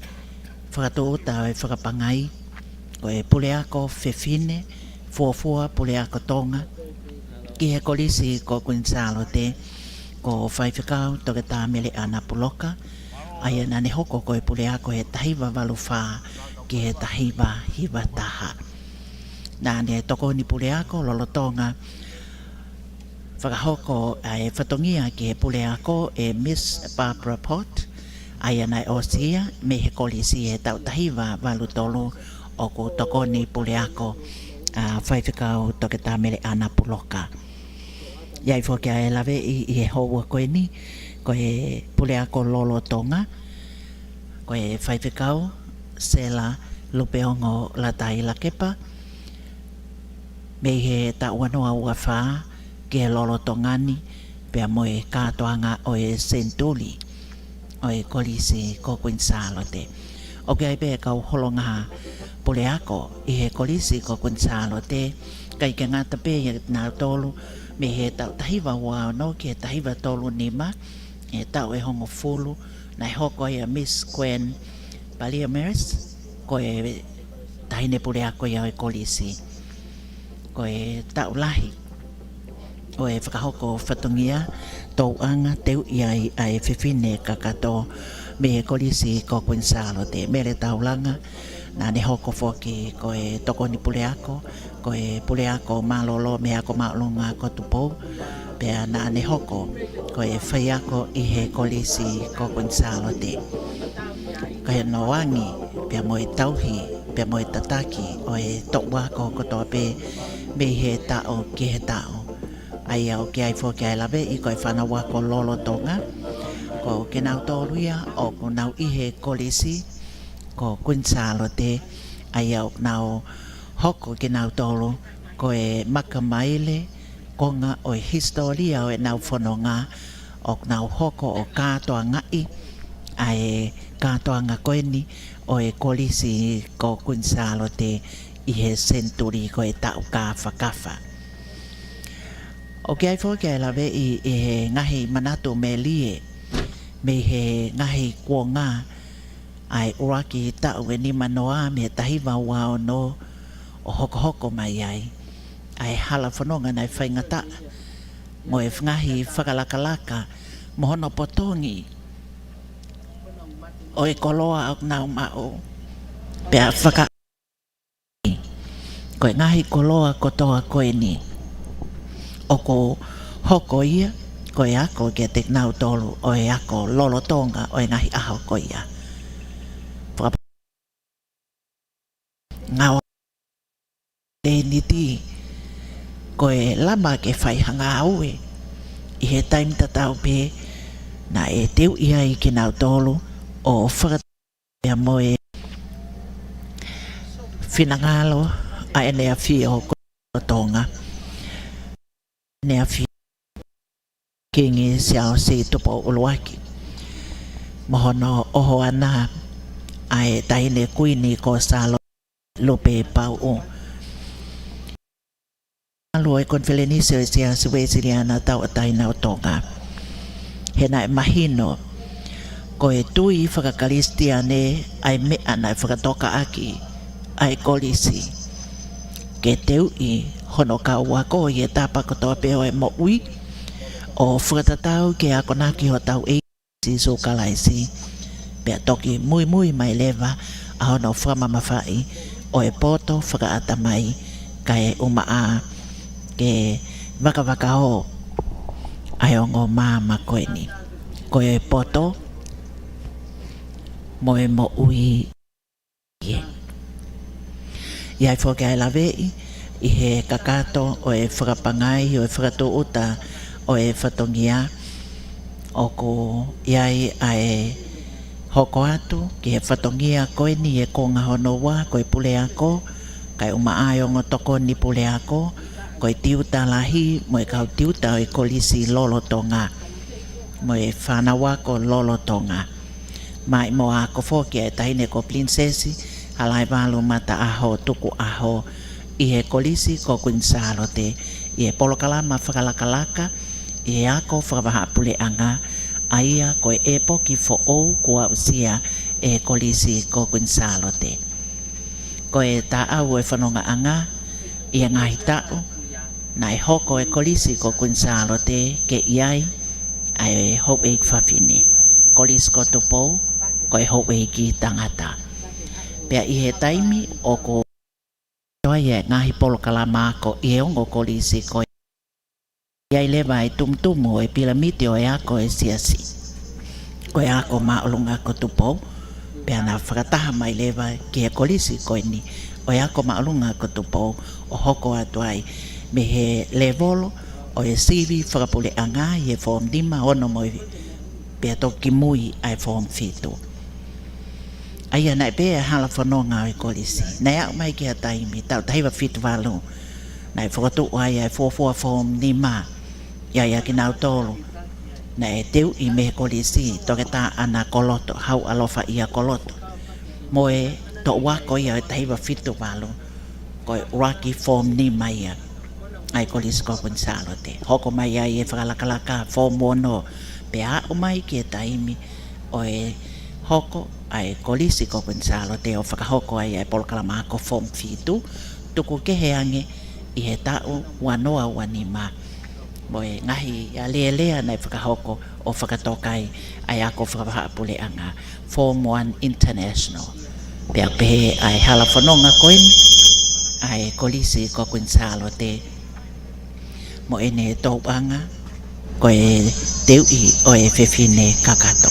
fakatūʻuta ʻo e fakapangai, ko e puleako fefine, fuofua puleako Tonga, ki he Kolisi ko Kuini Sālote, ko Faifekau Toketā Meleʻana Puloka, ʻa ia naʻa ne hoko ko e puleako he taha hiva valu fā ki he taha hiva hiva taha. Naʻa ne tokoni puleako lolotonga fakahoko ʻa e fatongia ki he puleako ʻe Miss Barbara Pott, ʻa ia naʻe ʻosi ia mei he Kolisi he taʻu taha hiva valu tolu, ʻoku tokoni puleako ʻa Faifekau Toketā Meleʻana Puloka. ʻI ai foki ʻa e laveʻi ʻi he houa ko eni, ko e puleako lolotonga, ko e Faifekau Sela Lupeongo Lataʻi Lakepa, mei he taʻu ua noa ua fā ki he lolotonga ni, pea mo e kātoanga ʻo e senituli ʻo e Kolisi ko Kuini Sālote. ʻOku ʻi ai pē kau holonga puleako ʻi he Kolisi ko Kuini Sālote, ʻikai ke ngata pē ia nautolu, mei he taʻu taha hiva ua ono ki he taha hiva tolu nima, he taʻu ʻe hongofulu, naʻe hoko ai ʻa Miss Gwen Palieres ko e taʻahine puleako ia ʻo e Kolisi. Ko e taʻu lahi ʻo e fakahoko fatongia tōʻonga teuʻi ai ʻa e fefine kakato mei he Kolisi ko Kuini Sālote, Mele Taulanga. Naʻa ne hoko foki ko e tokoni puleako, ko e puleako mālōlō mei he Ako Māʻolunga ko Tupou, pea naʻa ne hoko ko e faiako ʻi he Kolisi ko Kuini Sālote. Ko hono angi, pea mo e tauhi, pea mo e tataki ʻo e toʻu ako kotoa pē mei he taʻu ki he taʻu. ʻA ia ʻoku ʻi ai foki ʻa e laveʻi ko e fānau ako lolotonga, ko kinautolu ia ʻoku nau ʻi he Kolisi ko Kuini Sālote, ʻa ia ʻoku nau hoko kinautolu ko e makamaile konga ʻo e hisitōlia ʻo ʻenau fononga, ʻoku nau hoko ʻo kātoangaʻi ʻa e kātoanga ko eni ʻo e Kolisi ko Kuini Sālote ʻi he senituli ko e taʻu kāfakafa. ʻOku ʻi ai foki ʻa e laveʻi ʻi he ngaahi manatu melie mei he ngaahi kuonga, ʻa e ʻuluaki taʻu ʻe nimanoa mei he taha hiva ua ono ʻo hokohoko mai ai ʻa e hala fononga naʻe faingataʻa mo e ngaahi fakalakalaka mo hono potongi ʻo e koloa ʻoku nau maʻu, pea faka- ko e ngaahi koloa kotoa ko eni ʻoku hoko ia ko e ako kiate kinautolu ʻo e ako lolotonga ʻo e ngaahi ʻaho ko ia. Faka- ngāue tēniti, ko e lama ke fai ha ngāue ʻi he taimi tatau pē naʻe teuʻi ai kinautolu ʻo faka- ia mo e finangalo ʻa ʻEne ʻAfio ko Tonga, ʻEne ʻAfio Kingi Siaosi Tupou ʻUluaki, mo hono ʻohoana ʻa e Taʻahine Kuini ko Sālote Lupepauʻu. Alu ʻo e Konifelenisi ʻo e Siasi Uēsiliana Tauʻatāina ʻo Tonga, he naʻe mahino ko e tui fakakalisitiane ʻa e meʻa naʻe fakatokaʻaki ʻa e kolisi ke teuʻi hono kau ako ʻi he tapa kotoa pē ʻo e moʻui, ʻo fakatatau ki he akonaki hotau ʻEiki Sīsū Kalaisi, pea toki muimui mai leva ʻa hono fakamamafaʻi ʻo e poto fakaʻatamai kae ʻumaʻā ke vakavakaō ʻa e ongo maama ko eni, ko e poto mo e moʻui. ʻI ai foki ʻa e laveʻi ʻi he kakato ʻo e fakapangai ʻo e fakatūʻuta ʻo e fatongia, ʻoku ʻi ai ʻa e hoko atu ki he fatongia ko eni ʻi he konga hono ua, ko e puleako, kae ʻumaʻā ʻa e ongo tokoni puleako, ko e tiuta lahi mo e kau tiuta ʻo e kolisi lolotonga, mo e fānau ako lolotonga. Mai mo ako foki ʻa e Taʻahine ko Pilinisesi Halaevalu Mataʻaho Tukuʻaho ʻi he Kolisi ko Kuini Sālote ʻi he polokalama fakalakalaka ʻi he ako fakavahaʻapuleʻanga, ʻa ia ko e ʻēpoki foʻou kuo aʻusia ʻe he Kolisi ko Kuini Sālote. Ko e taʻau ʻo e fonongaʻanga ʻi he ngaahi taʻu naʻe hoko e Kolisi ko Kuini Sālote ke ʻi ai ʻa e houʻeiki fafine, Kolisi ko Tupou ko e houʻeiki tangata. Pea ʻi he taimi ʻoku toe ʻi ai e ngaahi polokalama ako ʻi he ongo kolisi ko ē, ʻi ai leva e tumutumu ʻo e pilamiti ʻo e ako ʻa e siasi, ko e Ako Māʻolunga ko Tupou, pea na fakataha mai leva ki he kolisi ko eni ʻo e Ako Māʻolunga ko Tupou, ʻo hoko atu ai mei he lēvolo ʻo e sivi fakapuleʻanga ʻi he foomu nima, ono mo e, pea toki mui ʻa e foomu fitu. ʻA ia naʻe pehē ʻa e hala fononga ʻo e kolisi. Naʻe aʻu mai ki ha taimi, taʻu taha hiva fitu valu, naʻe fokotuʻu ai ʻa e fuofua foomu nima, ʻa ia kinautolu naʻe teuʻi mei he kolisi, Toketā ʻAna Koloto, Hauʻalofa ʻIa Koloto, mo e toʻu ako ia ʻo e taha hiva fitu valu, ko e ʻuluaki foomu nima ia ʻa e Kolisi ko Kuini Sālote. Hoko mai ai e fakalakalaka foomu ono, pea aʻu mai ki he taimi ʻo e hoko ʻa e Kolisi ko Kuini Sālote ʻo fakahoko ai ʻa e polokalama ako foomu fitu, tuku kehe ange ʻi he taʻu ua noa ua nima, mo e ngaahi alēlea naʻe fakahoko ʻo fakatoka ai ʻa e ako fakavahaʻapuleʻanga Form One International. Pea pehē ʻa e hala fononga ko eni ʻa e Kolisi ko Kuini Sālote mo ʻene tōʻonga ko e teuʻi ʻo e fefine kakato.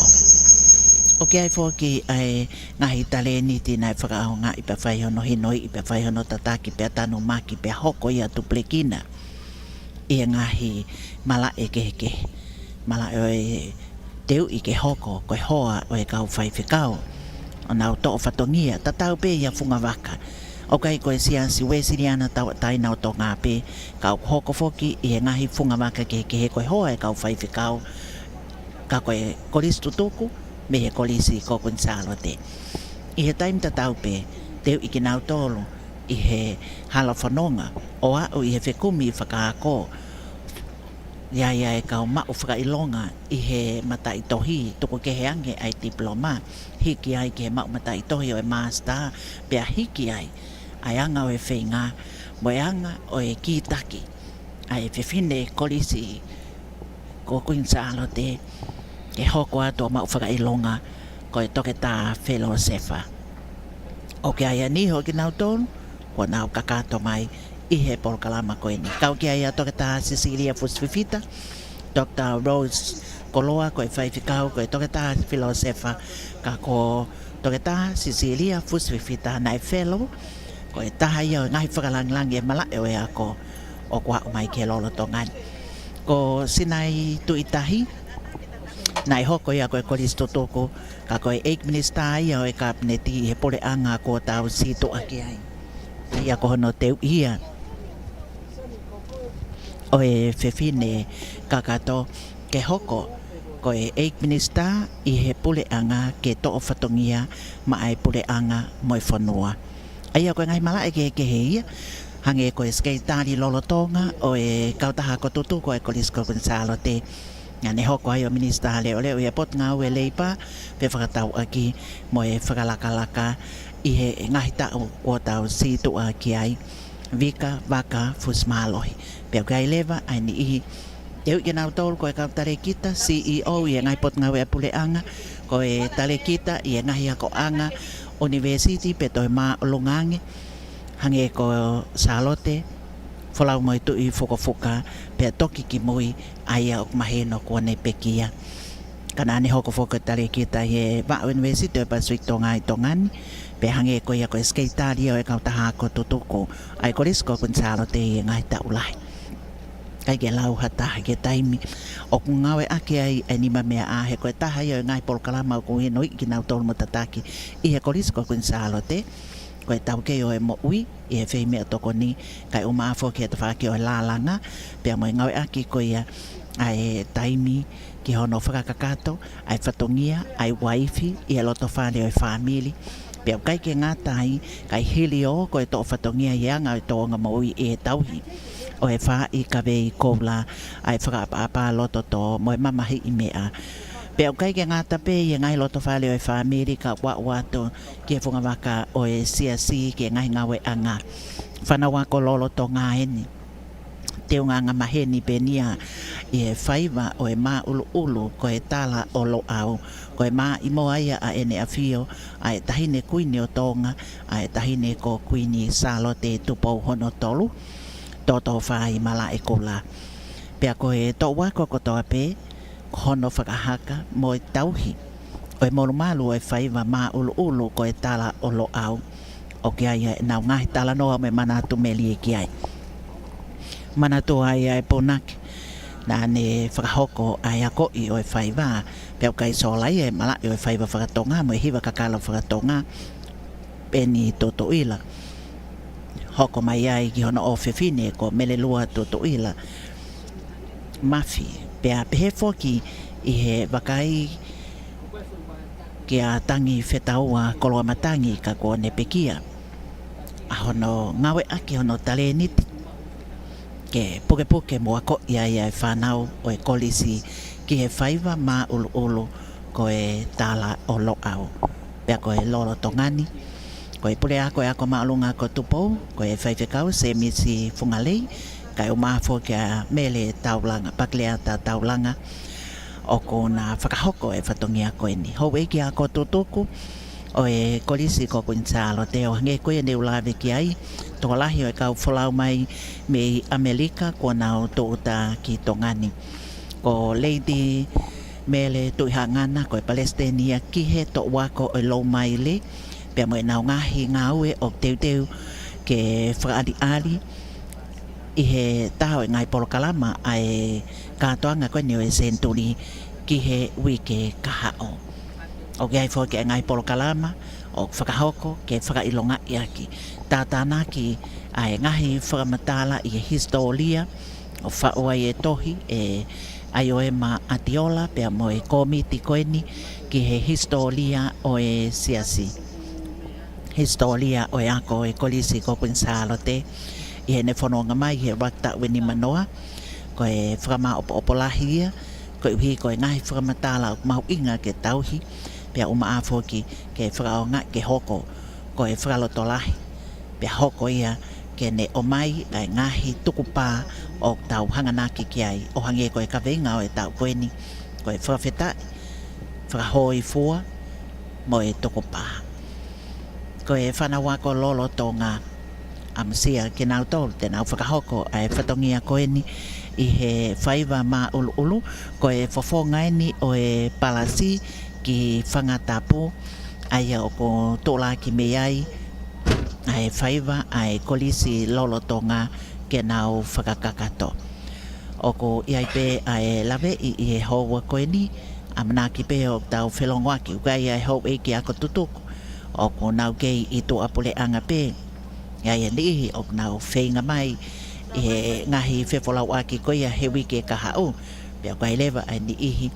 ʻOku ʻi ai foki ʻa e ngaahi talēniti naʻe fakaʻaongaʻi pea fai hono hinoiʻi pea fai hono tataki pea tanumaki pea hoko ia tupulekina ʻi he ngaahi malaʻe kehekehe. Malaʻe ʻo e teuʻi ke hoko ko e hoa ʻo e kau faifekau ʻo nau toʻo fatongia tatau pē ia fungavaka. ʻOku ʻikai ko e Siasi Uēsiliana Tauʻatāina ʻo Tonga pē, ka ʻoku hoko foki ʻi he ngaahi fungavaka kehekehe ko e hoa e kau faifekau, ka ko e kolisi tutuku mei he Kolisi ko Kuini Sālote. ʻI he taimi tatau pē, teuʻi kinautolu ʻi he hala fononga ʻo aʻu ʻi he fekumi fakaako. ʻI ai ʻa e kau maʻu fakaʻilonga ʻi he mataʻitohi, tuku kehe ange ʻa e tipiloma, hiki ai ki he maʻu mataʻitohi ʻo e māsitā, pea hiki ai ʻa e anga ʻo e feinga mo e anga ʻo e kītaki ʻa e fefine kolisi ko Kuini Sālote ke hoko atu ʻo maʻu fakaʻilonga ko e toketā felōsefa. ʻOku ʻi ai ʻa e niʻihi ʻo kinautolu kuo nau kakato mai ʻi he polokalama ko eni. Kau ki ai ʻa Toketā Sisilia Fusi Fifita, Doctor Rose Koloa ko e faifekau ko e toketā felōsefa, ka ko Toketā Sisilia Fusi Fifita naʻe felō, ko e taha ia ʻo e ngaahi fakalāngilangi e malaʻe ʻo e ako ʻoku aʻu mai ki he lolotonga ni. Ko Sinai Tuʻitahi, naʻe hoko ia ko e kolisi tutuku, ka ko e ʻEiki Minisitā ia ʻo e Kapineti ʻi he puleʻanga kuo tau sītuʻa ki ai. ʻA ia ko hono teuʻi ia ʻo e fefine kakato ke hoko ko e ʻEiki Minisitā ʻi he puleʻanga ke toʻo fatongia maʻa e puleʻanga mo e fonua. ʻA ia ko e ngaahi malaʻe kehekehe ia, hangē ko e Sekelitali Lolotonga ʻo e Kautaha Ako Tutuku ʻa e Kolisi ko Kuini Sālote, naʻa ne hoko ai ʻo Minisitā Leʻoleʻo ʻi he Potungāue Leipa pe Fakatauʻaki mo e Fakalakalaka ʻi he ngaahi taʻu kuo tau sītuʻa ki ai, Vika Vaka Fusimālohi. Pea ʻoku ʻi ai leva ʻa e niʻihi teuʻi kinautolu ko e kau talēkita, C E O ʻi he ngaahi potungāue ʻa e puleʻanga, ko e talēkita ʻi he ngaahi akoʻanga ʻunivēsiti pe toe māʻolunga ange, hangē ko Sālote Folau Moetuʻi Fukofuka, pea toki kimui ʻa ia ʻoku mahino kuo ne pekia. Ka naʻa ne hoko foki ko e talēkita ʻi he Vaʻa ʻUnivēsiti ʻo e Pasifiki Tonga ʻi Tonga ni, pea hangē ko ia ko e Sekelitali ʻo e Kautaha Ako Tutuku ʻa e Kolisi ko Kuini Sālote ʻi he ngaahi taʻu lahi. ʻIkai ke lau ha taha ki he taimi ʻoku ngāueʻaki ai e nimameaʻa, he ko e taha ia ʻo e ngaahi polokalama ʻoku hinoiʻi kinautolu mo tataki ʻi he Kolisi ko Kuini Sālote, ko e taukei ʻo e moʻui ʻi he feimeʻatokoni, kae ʻumaʻā foki e tafaʻaki ʻo e lālanga, pea mo e ngāueʻaki ko ia ʻa e taimi ki hono fakakakato ʻa e fatongia ʻa e uaifi ʻi he loto fale ʻo e fāmili. Pea ʻoku ʻikai ke ngata ai, kae hiliō ko e toʻo fatongia ʻi he anga ʻo e tōʻonga moʻui ʻi he tauhi ʻo e faaʻi kavei koula ʻa e fakaʻapaʻapa lototō mo e mamahiʻi meʻa. Pea ʻoku ʻikai ke ngata pē ʻi he ngaahi loto fale ʻo e fāmili ka ʻoku aʻu atu ki he fungavaka ʻo e siasi ki he ngaahi ngāueʻanga. Fānau ako lolotonga eni. Teunga angamaheni pē eni ia ʻi he faiva ʻo e māʻuluʻulu ko e tala ʻo Loʻau. Ko e maʻimoa ia ʻa ʻEne ʻAfio ʻa e Taʻahine Kuini ʻo Tonga, ʻa e Taʻahine ko Kuini Sālote Tupou hono Tolu, Tōtōfā ʻi Malaʻekula. Pea ko e toʻu ako kotoa pē, ko hono fakahaka mo e tauhi ʻo e molumalu ʻo e faiva māʻuluʻulu ko e tala ʻo Loʻau. ʻOku ʻi ai ʻenau ngaahi talanoa mo e manatu melie ki ai. Manatu ai ʻa e punake naʻa ne fakahoko ʻa e akoʻi ʻo e faiva, pea ʻoku ʻikai sola ia e malaʻe ʻo e faiva fakatonga mo e hiva kakalo fakatonga, Peni Tutuʻila. Hoko mai ai ki hono ʻofefine ko Melelua Tutuʻila Mafi, pea pehē foki ʻi he vakai kia Tangi Fetaua Koloamatangi ka kuo ne pekia. ʻA hono ngāueʻaki hono talēniti ke pukepuke mo akoʻi ai ʻa e fānau ʻo e kolisi ki he faiva māʻuluʻulu ko e tala ʻo Loʻau. Pea ko e lolotonga ni, ko e puleako e ako māʻolunga ko Tupou, ko e faifekau Semisi Fungalei, Kae ʻumaʻā foki ʻa Mele Taulanga, Pakileata Taulanga, ʻoku na fakahoko e fatongia ko eni. Houʻeiki ako tutuku ʻo e Kolisi ko Kuini Sālote, ʻo hangē ko ia ne u lave ki ai, tokolahi ʻo e kau folau mai mei ʻAmelika kuo nau tūʻuta ki Tonga ni. Ko Lady Mele Tuʻihaʻangana, ko e palesiteni ia ki he toʻu ako ʻo e Loumaile, pea mo ʻenau ngaahi ngāue ʻoku teuteu ke fakaʻaliʻali ʻi he taha ʻo e ngaahi polokalama ʻa e kātoanga ko eni ʻo e senituli ki he uike kahaʻu. ʻOku ʻi ai foki e ngaahi polokalama ʻoku fakahoko ke fakaʻilongaʻi ʻaki, tātānaki ʻa e ngaahi fakamatala ʻi he hisitōlia, ʻo faʻu ai e tohi ʻe ʻAioema ʻAtiola pea mo e kōmiti ko eni ki he hisitōlia ʻo e siasi, hisitōlia ʻo e ako ʻo e Kolisi ko Kuini Sālote, ʻi heʻene fononga mai he ʻuluaki taʻu ʻe nimanoa. Ko e fakamāʻopoʻopo lahi ia, koeʻuhi ko e ngaahi fakamatala ʻoku mahuʻinga ke tauhi, pea ʻumaʻā foki ke fakaʻaongaʻi ke hoko ko e fakalotolahi, pea hoko ia ke ne ʻomai ʻa e ngaahi tukupā ʻoku tau hanganaki ki ai, ʻo hangē ko e kaveinga ʻo e taʻu ko eni, ko e fakafetaʻi, fakahōifua, mo e tukupā. Ko e fānau ako lolotonga, ʻamusia kinautolu te nau fakahoko ʻa e fatongia ko eni ʻi he faiva māʻuluʻulu, ko e fofonga eni ʻo e palasi ki Fangatapu, ʻa ia ʻoku tūʻulaki mei ai ʻa e faiva ʻa e Kolisi lolotonga ke nau fakakakato. ʻOku ʻi ai pē ʻa e laveʻi ʻi he houa ko eni, ʻamanaki pē ʻoku tau felongoaki, ʻoku ʻi ai ʻa e houʻeiki ako tutuku ʻoku nau kei ʻi tuʻapuleʻanga pē. ʻI ai e niʻihi ʻoku nau feinga mai ʻi he ngaahi fefolauʻaki ko ia he uike kahaʻu, pea ʻoku ʻi ai leva ʻa e niʻihi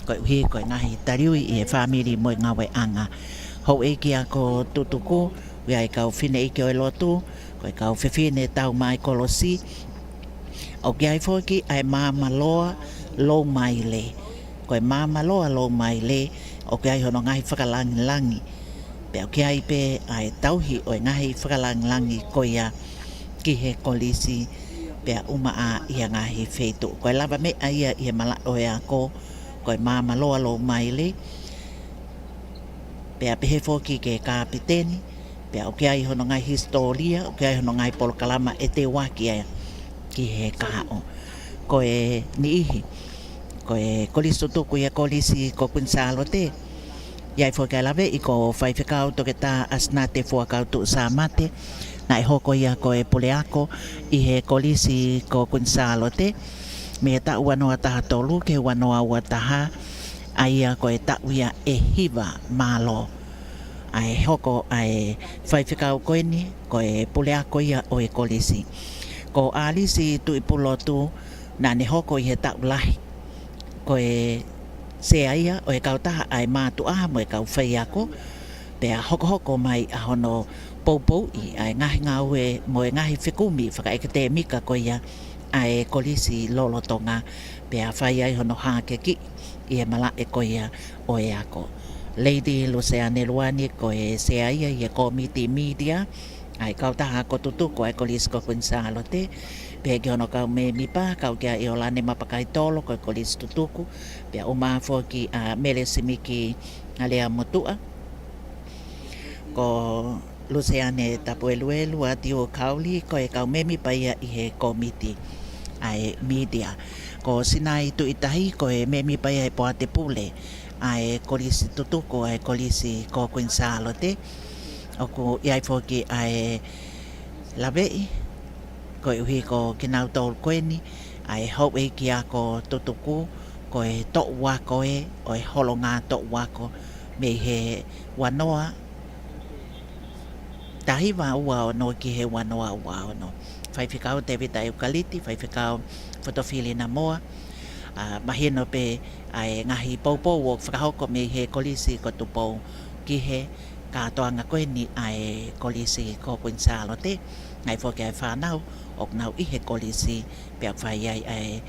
koeʻuhi ko e ngaahi taliui ʻi he fāmili mo e ngāueʻanga. Houʻeiki ako tutuku, ʻoku ʻi ai e kau fineʻeiki ʻo e lotu, ko e kau fefine tau mai kolosi, ʻoku ʻi ai foki ʻa e Maama Loa Loumaile. Ko e Maama Loa Loumaile, ʻoku ʻi ai hono ngaahi fakalangilangi. Pea ʻoku ʻi ai pē ʻa e tauhi ʻo e ngaahi fakalangilangi ko ia ki he kolisi, pea ʻumaʻā ʻi ha ngaahi feituʻu. Ko e lavameʻa ia ʻi he malaʻe ʻo e ako, ko e Maama Loa Loumaile, pea pehē foki ki he kapiteni, pea ʻoku ʻi ai hono ngaahi hisitōlia, ʻoku ʻi ai hono ngaahi polokalama ʻe teuaki ai ki he kahaʻu. Ko e niʻihi, ko e kolisi tutuku ia Kolisi ko Kuini Sālote, ʻi ai foki ʻa e laveʻi ko Faifekau Toketā ʻAsinate Fuakau Tuʻusamate, naʻe hoko ia ko e puleako ʻi he Kolisi ko Kuini Sālote, mei he taʻu ua noa taha tolu ki he ua noa ua taha, ʻa ia ko e taʻu ia ʻe hiva mālō ʻa e hoko ʻa e faifekau ko eni, ko e puleako ia ʻo e kolisi. Ko ʻAlisi Tuʻipulotu, naʻa ne hoko ʻi he taʻu lahi ko e sea ia ʻo e kautaha ʻa e mātuʻa mo e kau faiako, pea hokohoko mai ʻa hono poupouʻi ʻa e ngaahi ngāue mo e ngaahi fekumi fakaʻekatēmika ko ia ʻa e kolisi lolotonga, pea fai ai hono hakeakiʻi ʻi he malaʻe ko ia ʻo e ako. Lady Luseane Luani ko e sea ia ʻi he kōmiti mītia ʻa e kautaha ako tutuku ʻa e Kolisi ko Kuini Sālote, pea ki hono kau mēmipa, kau ki ai ʻa ʻIolane Mapakaitolo ko e kolisi tutuku, pea ʻumaʻā foki ʻa Mele Simiki Alea Motuʻa, ko Luseane Tapueluelu, ʻa Tiu Kauli, ko e kau mēmipa ia ʻi he kōmiti ʻa e mītia. Ko Sinai Tuʻitahi, ko e mēmipa ia ʻi he poate pule ʻa e kolisi tutuku ʻa e Kolisi ko Kuini Sālote. ʻOku ʻi ai foki ʻa e laveʻi, koeʻuhi ko kinautolu ko eni ʻa e houʻeiki ako tutuku, ko e toʻu ako ē ʻo e holonga toʻu ako mei he ua noa taha hiva ua ono ki he ua noa ua ono. Faifekau Tēvita ʻEukaliti, Faifekau Fotofili Namoa, ʻa, mahino pē ʻa e ngaahi poupou ʻoku fakahoko mei he Kolisi ko Tupou ki he kātoanga ko eni ʻa e Kolisi ko Kuini Sālote, ʻi ai foki ʻa e fānau ʻoku nau ʻi he kolisi, pea fai ai ʻa e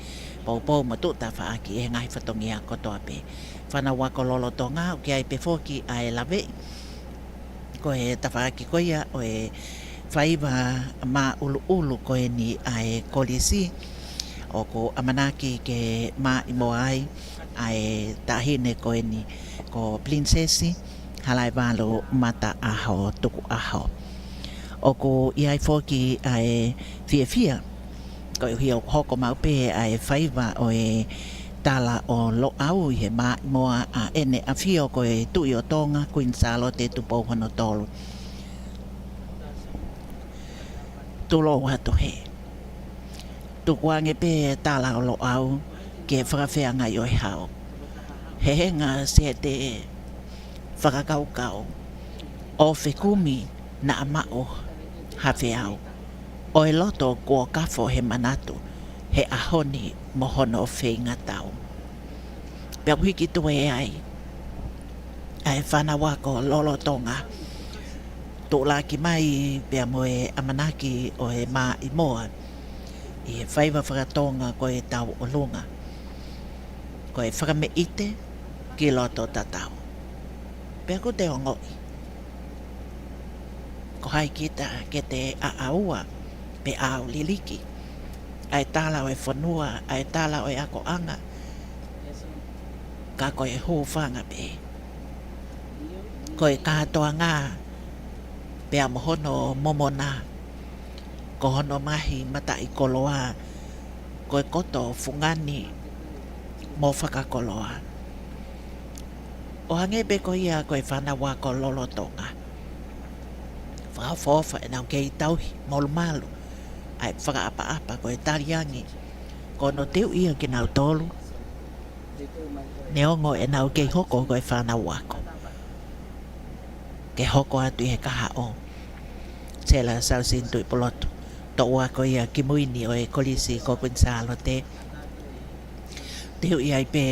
poupou mo tuʻu tafaʻaki ʻi he ngaahi fatongia kotoa pē. Fānau ako lolotonga, ʻoku ʻi ai pē foki ʻa e laveʻi, ko e tafaʻaki ko ia ʻo e faiva māʻuluʻulu ko eni ʻa e kolisi, ʻoku ʻamanaki ke maʻimoa ai ʻa e taʻahine ko eni ko Pilinisesi Halaevalu Mataʻaho Tukuʻaho. ʻOku ʻi ai foki ʻa e fiefia, koeʻuhi ʻoku hoko maʻu pē ʻa e faiva ʻo e tala ʻo Loʻau ʻi he maʻimoa ʻa ʻEne ʻAfio ko e Tuʻi ʻo Tonga, Kuini Sālote Tupou hono Tolu. Tulou atu hē. Tukuange pē tala ʻo Loʻau ke fakafeangai ʻo e hao. He henga sēte fakakaukau ʻo fekumi naʻa maʻu ha feau ʻo e loto kuo kafo he manatu he ʻaho ni mo hono feingatau. Pea ʻoku hiki tuʻu ai ʻa e fānau ako lolotonga, tuʻulaki mai pea mo e ʻamanaki ʻo e maʻimoa ʻi he faiva fakatonga ko e tauʻolunga, ko e fakameʻite ki loto tatau. Pea ʻoku te ongoʻi, ko hai kita ke te ʻaʻaua pe ʻāuliliki ʻa e tala ʻo e fonua, ʻa e tala ʻo e akoʻanga, ka ko e hūfanga pē. Ko e kātoanga pea mo hono momona, ko hono mahi mataʻikoloa, ko e koto fungani mo fakakoloa. ʻO hangē pē ko ia ko e fānau ako lolotonga, fakaʻofoʻofa ʻenau kei tauhi molumalu ʻa e fakaʻapaʻapa ko e taliangi, ko hono teuʻi ia kinautolu neongo ʻenau kei hoko ko e fānau ako, ke hoko atu ʻi he kahaʻu. Sela Sausini Tuʻipulotu, toʻu ako ia kimui ni ʻo e Kolisi ko Kuini Sālote, teuʻi ai pē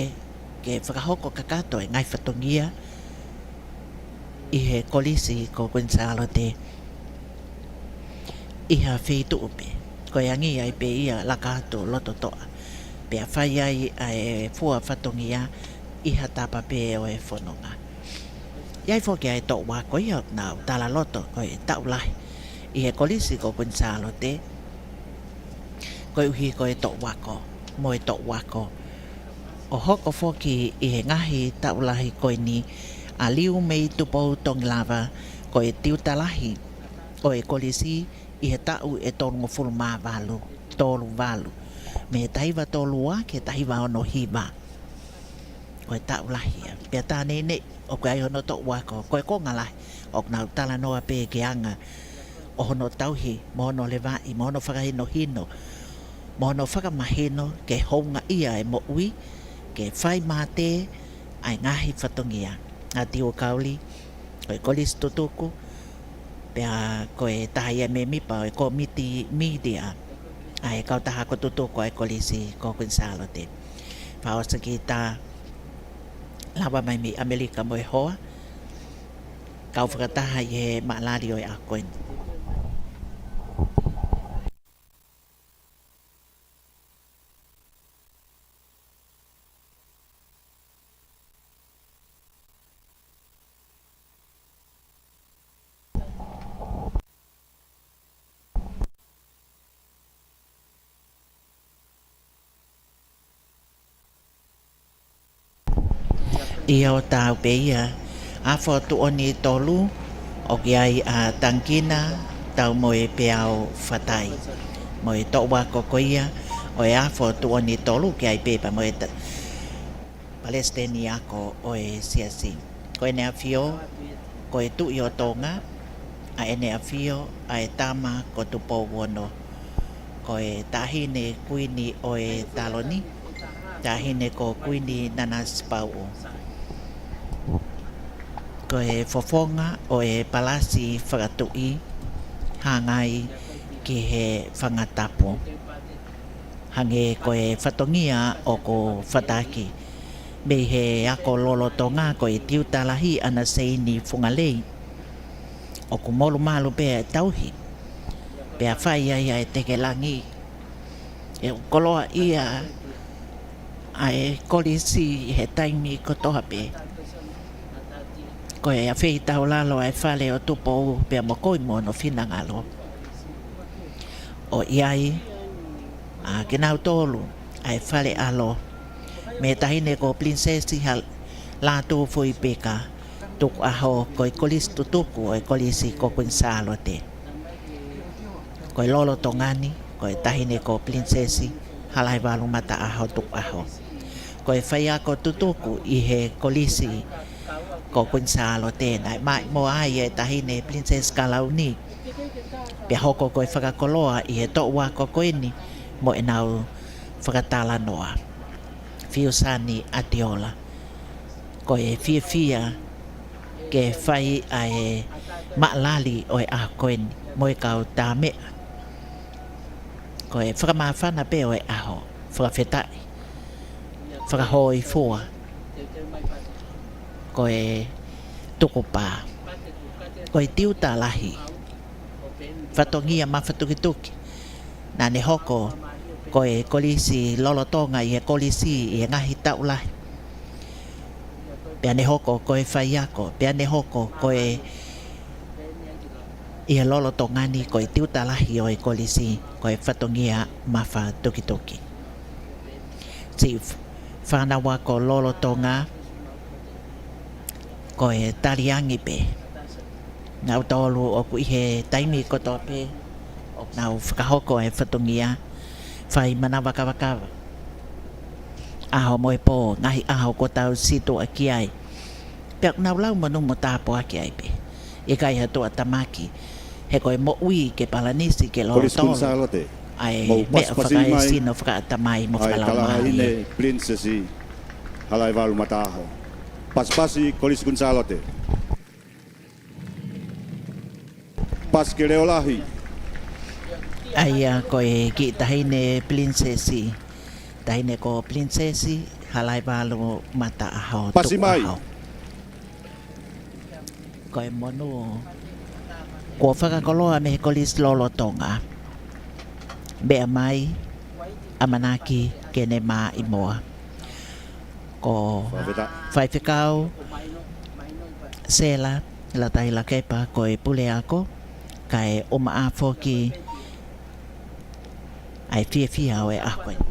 ke fakahoko kakato e ngaahi fatongia ʻi he Kolisi ko Kuini Sālote ʻi ha feituʻu pē, ko e angi ai pē ia laka atu loto toʻa, pea fai ai ʻa e fua fatongia ʻi ha tapa pē ʻo e fononga. ʻI ai foki ʻa e toʻu ako ia ʻoku nau talaloto ko e taʻu lahi ʻi he Kolisi ko Kuini Sālote, koeʻuhi ko e toʻu ako mo e toʻu ako, ʻo hoko foki ʻi he ngaahi taʻu lahi ko eni ʻa Liu mei Tupou Tongilava, ko e tiuta lahi ʻo e kolisi ʻi he taʻu ʻe tolungofulu mā valu, tolu valu, mei he taha hiva tolu ua ki he taha hiva ono hiva. Ko e taʻu lahi ia. Pea tā neʻineʻi ʻoku ʻi ai hono toʻu ako, ko e konga lahi ʻoku nau talanoa pē ki he anga ʻo hono tauhi mo hono levaʻi mo hono fakahinohino mo hono fakamahino ke houngaʻia e moʻui, ke fai mate ʻa e ngaahi fatongia. ʻA Tiu Kauli, ko e kolisi tutuku, pea ko e taha ia mēmipa ʻo e kōmiti mītia ʻa e kautaha ako tutuku ʻa e Kolisi ko Kuini Sālote. Fakaʻosi kita, lava mai mei ʻAmelika mo e hoa, kau fakataha ʻi he maʻalali ʻo e ako eni. ʻIo, tau pē ia, Afo Tuʻoni Tolu, ʻoku ʻi ai ʻa Tangikina Taumoepeau Fatai. Mo e toʻu ako ko ia ʻo e Afo Tuʻoni Tolu, ʻoku ʻi ai pē pea mo e ta-, Palesiteni Ako ʻo e Siasi. Ko ʻEne ʻAfio ko e Tuʻi ʻo Tonga, ʻa ʻEne ʻAfio ʻa e Tama ko Tupou Ono. Ko e Taʻahine Kuini ʻo e Taloni, Taʻahine ko Kuini Nanasipauʻu. Ko e fofonga ʻo e palasi fakatuʻi hangai ki he fanga tapu. Hangē ko e fatongia ʻoku fataki mei he ako lolotonga, ko e tiuta lahi ʻa Naseini Fungalei. ʻOku molumalu pē ʻa e tauhi, pea fai ai ʻa e teke langi. ʻE koloaʻia ʻa e kolisi he taimi kotoa pē. Ko e afeitaulalo ʻa e fale ʻo Tupou pea mo Koimono finangalo. ʻo ʻi ai ʻa kinautolu ʻa e fale ʻalo mei he taʻahine ko Pilinisesi Hal-, Lātūfuipika Tukuʻaho, ko e kolisi tutuku ʻo e Kolisi ko Kuini Sālote. Ko e lolotonga ni, ko e taʻahine ko Pilinisesi Halaevalu Mataʻaho Tukuʻaho. Ko e faiako tutuku ʻi he kolisi ko Kuini Sālote, naʻe maʻimoa ai e taʻahine Pilinisesi Kalauni. Pea hoko ko e fakakoloa ʻi he toʻu ako ko eni mo ʻenau fakatalanoa. Fiusani ʻAtiola. Ko e fiefia ke fai ʻa e maʻalali ʻo e ʻaho ko eni mo e kau tāmeʻa. Ko e fakamāfana pē ʻo e ʻaho, fakafetaʻi, fakahōifua, ko e tukupā, ko e tiuta lahi, fatongia mafatukituki. Naʻa ne hoko ko e kolisi lolotonga ʻi he kolisi ʻi he ngaahi taʻu lahi. Pea ne hoko ko e faiako, pea ne hoko ko e ʻi he lolotonga ni ko e tiuta lahi ʻo e kolisi, ko e fatongia mafatukituki. Siʻi fānau ako lolotonga, ko e taliangi pē. Nautolu ʻoku ʻi he taimi kotoa pē ʻoku nau fakahoko e fatongia, fai manavakavakava ʻaho mo e pō, ngaahi ʻaho kuo tau situʻa ki ai. Pea ʻoku nau lau monū mo tāpuaki ai pē. ʻIkai ha tuʻatamaki, he ko e moʻui ke palanisi, ke lolotolo ʻa e meʻa fakaesino, fakaʻatamai mo fakalaumālie. Kolisi Kuini Sālote, mou pasipasi mai ʻa e kalaine Pilinisesi Halaevalu Mataʻaho. Pasipasi, Kolisi Kuini Sālote. Pasi ke leʻo lahi. ʻA ia ko e kiʻi taʻahine Pilinisesi, taʻahine ko Pilinisesi Halaevalu Mataʻaho Tukuʻaho. Pasi mai. Ko e monū kuo fakakoloa mei he kolisi lolotonga. Meʻa mai, ʻamanaki ke ne maʻimoa. Ko Faifekau Sela Lataʻi Lakepa ko e puleako, kae ʻumaʻā foki ʻa e fiefia ʻo e ʻaho ko eni.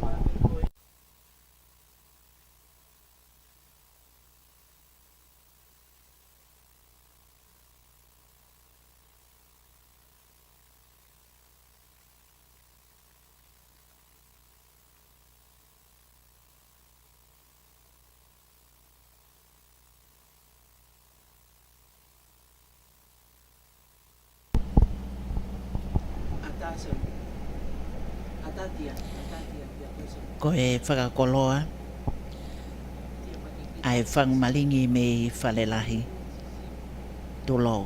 Ko e fakakoloa ʻa e fangu malingi mei Falelahi, Tulou.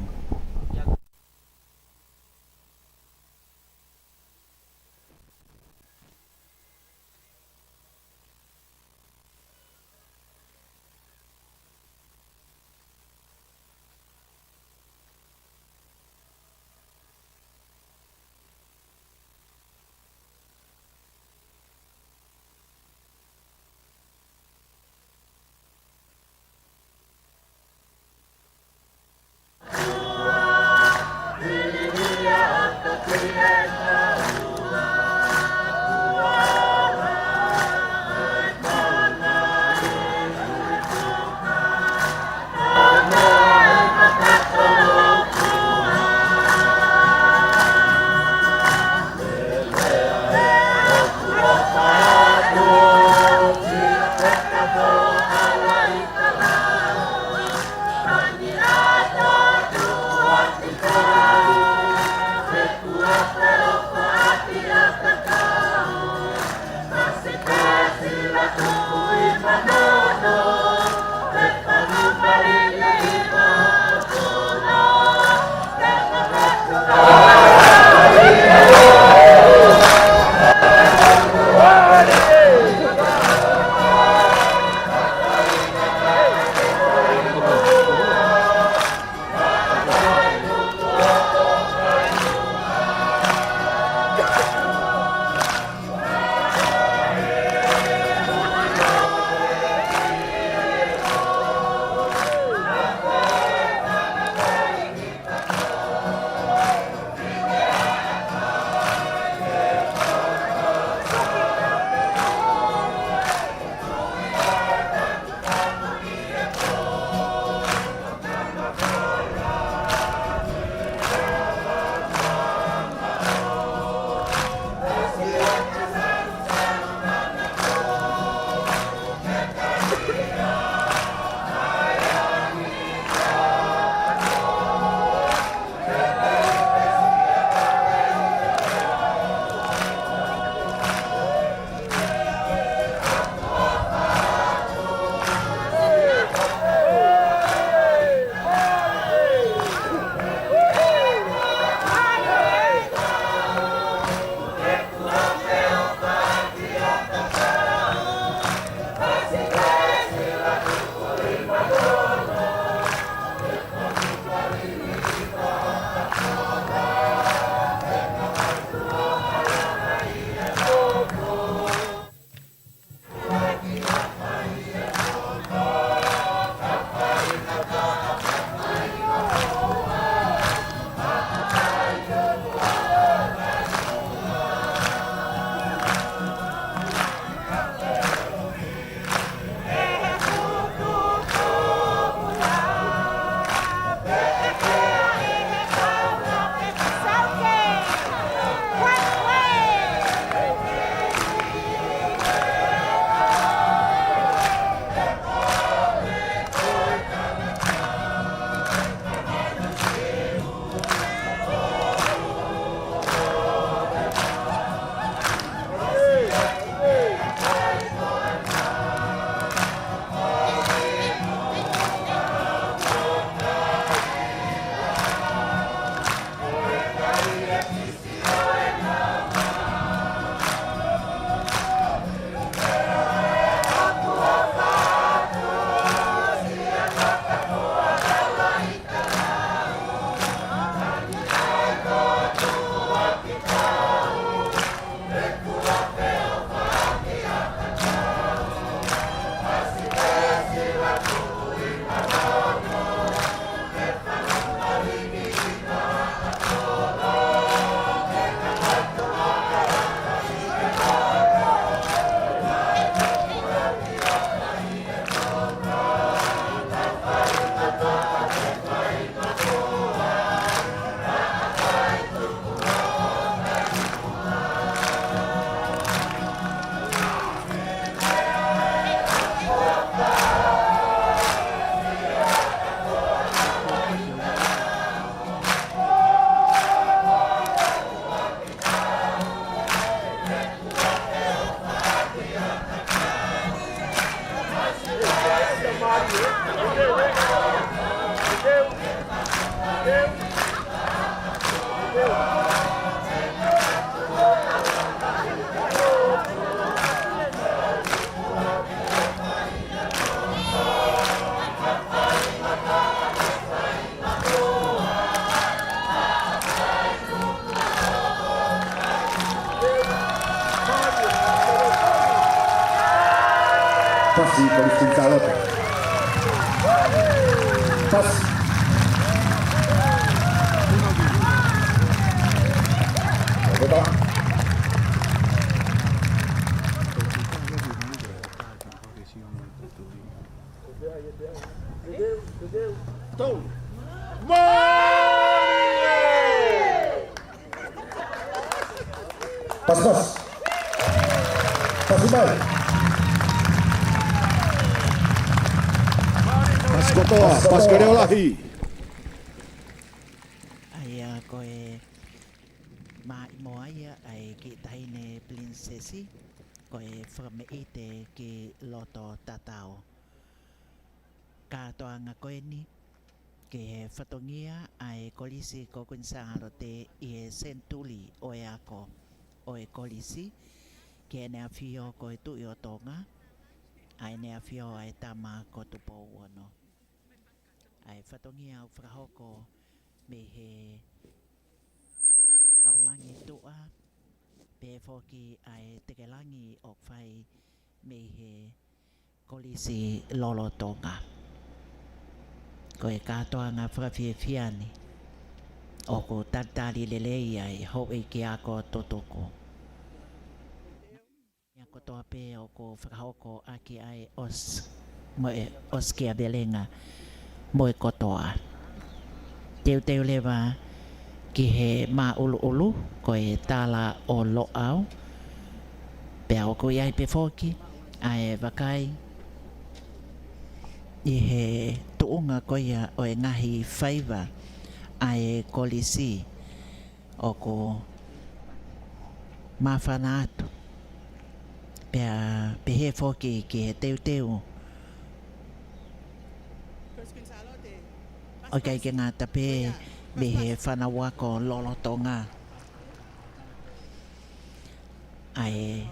Pasi, Kolisi Kuini Sālote. Pasi. Ō, pasi, pasi. Pasi mai. Pasi kotoa, pasi kotoa. Pasi ki he leʻo lahi. ʻA ia ko e maʻimoa ia ʻa e kiʻi taʻahine pilinisesi, ko e fakameʻite ki loto tatau. Kātoanga ko eni ki he fatongia ʻa e Kolisi ko Kuini Sālote ʻi he senituli ʻo e ako ʻo e kolisi, ki heʻene ʻafio ko e Tuʻi ʻo Tonga, ʻa ʻEne ʻAfio ʻa e Tama ko Tupou Ono. ʻA e fatongia ʻoku fakahoko mei he kau langi tuʻa, pehē foki ʻa e tekelangi ʻoku fai mei he Kolisi lolotonga. Ko e kātoanga fakafiefia ni ʻoku talitali lelei ai houʻeiki ako tutuku. Ia kotoa pē ʻoku fakahoko ʻaki ʻa e ʻos-, mo e ʻosikiavelenga mo e kotoa. Teuteu leva ki he māʻuluʻulu, ko e tala ʻo Loʻau. Pea ʻoku ʻi ai pē foki ʻa e vakai ʻi he tuʻunga ko ia ʻo e ngaahi faiva ʻa e kolisi ʻoku māfana atu. Pea pehē foki ki he teuteu ʻoku ʻikai ke ngata pē mei he fānau ako lolotonga ʻa e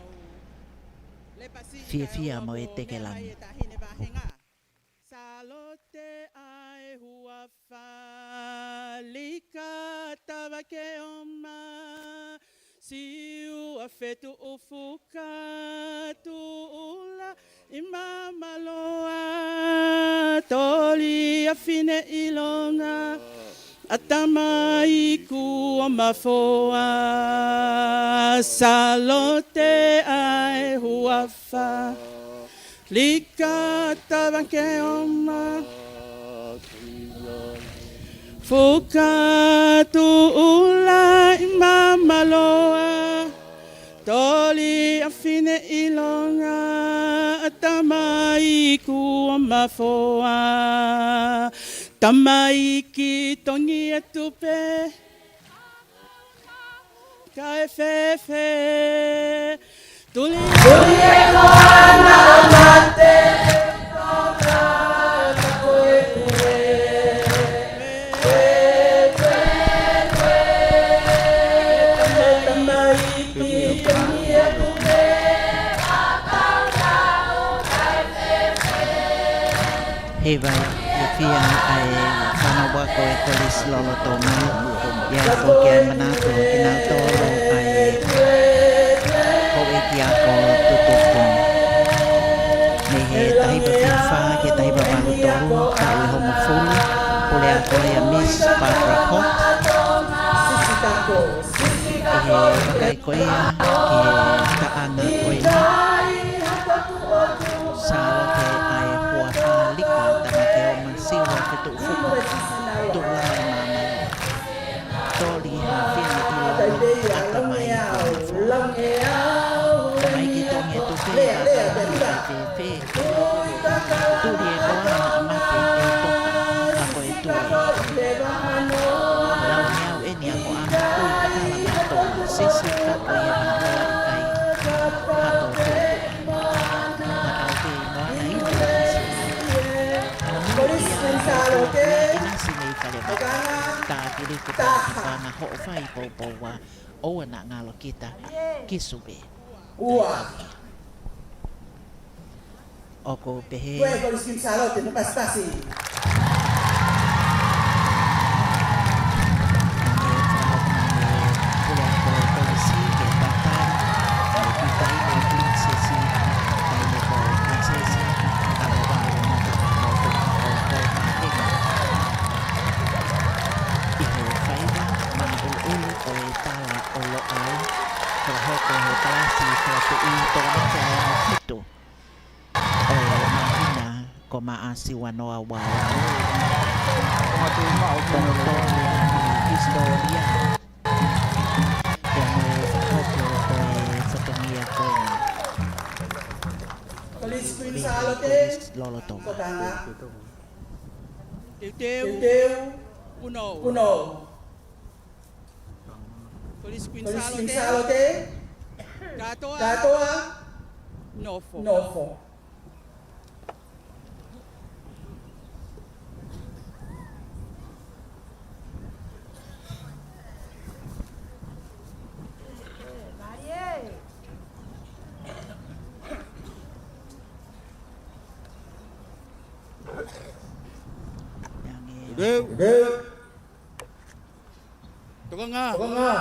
fiefia mo e tekelangi. Sālote ʻa e huafa, Lika Tavake Oma, Siua Fetuʻu Fuka Tuʻula ʻi Mamaloa, Toli ʻa Fineʻilonga, ʻAtamai Kuo Mafoa, Sālote ʻa e huafa, Lika Tavake Oma, Fuka Tuʻula ʻi Mamaloa, Toli ʻa Fineʻilonga, ʻAtamai Kuo Mafoa, Tamaiki Tongi ʻa Tupe, kae fēfē. Tuli, tuli e moana ʻo mate. He vai, ʻe fiefia ʻa e fānau ako ʻa e kolisi lolotonga, ʻi ai foki ʻa e manatu kinautolu ʻa e houʻeiki ako tutuku. Mei he taha hiva fitu fā ki he taha hiva valu tolu, taʻu ʻe hongofulu, pule ako ia ʻa Miss Barbara Pott. ʻI he vakai ko ia ki he taʻanga ko ia, Sālote ʻa e huafa, Lika Tavake Oma, Siua Fetuʻu Fuka Tuʻula ʻi Mamaloa, Toli ʻa Fineʻilonga, ʻAtamai Kuo Mafoa, Tamaiki Tongi ʻa Tupe, kae fēfē. Tuli e moana ʻo mate, ʻe toka, ka ko e tui. Lau meʻa ʻeni ʻa ko ʻAma, Kui Kaʻala mo Toa Sisi, ka ko ia ʻa Loa ʻikai hato tuʻutuʻa. Ka tau pē moana ʻi Sisi. Kolisi Kuini Sālote. ʻI Sisi mei Tākiliki Taha. Taha. Fanga hoʻo fai poupou ua, ʻoua naʻa ngalo kita ki Suva. Ua. ʻOku pehē. Ko e Kolisi Kuini Sālote, mo pasipasi. Pule ko e Kolisi ke tatali, ʻa e pita i ko e Pilinisesi, ʻa e ko e Pilinisesi, ka ʻoku ʻi ai e mata ka ʻoku ʻi ai e ko e mahinga. ʻI he faiva, māʻulʻulu ko e tala ʻo Loʻau, fakahoko he kalasi fakatuʻi tokolahi ʻe fitu. ʻO e māhina ko Maʻasi ua noa ua ua. Ko e tokoni ʻa e hisitōlia. Pea mo e fakahoko ko e fatongia ko eni. Kolisi Kuini Sālote. Kolisi lolotonga. Tokanga. Teuteu. Teuteu. Punou. Punou. Kolisi Kuini Sālote. Kātoa. Kātoa. Nofo. Nofo. Teuteu. Teuteu. Tokanga. Tokanga.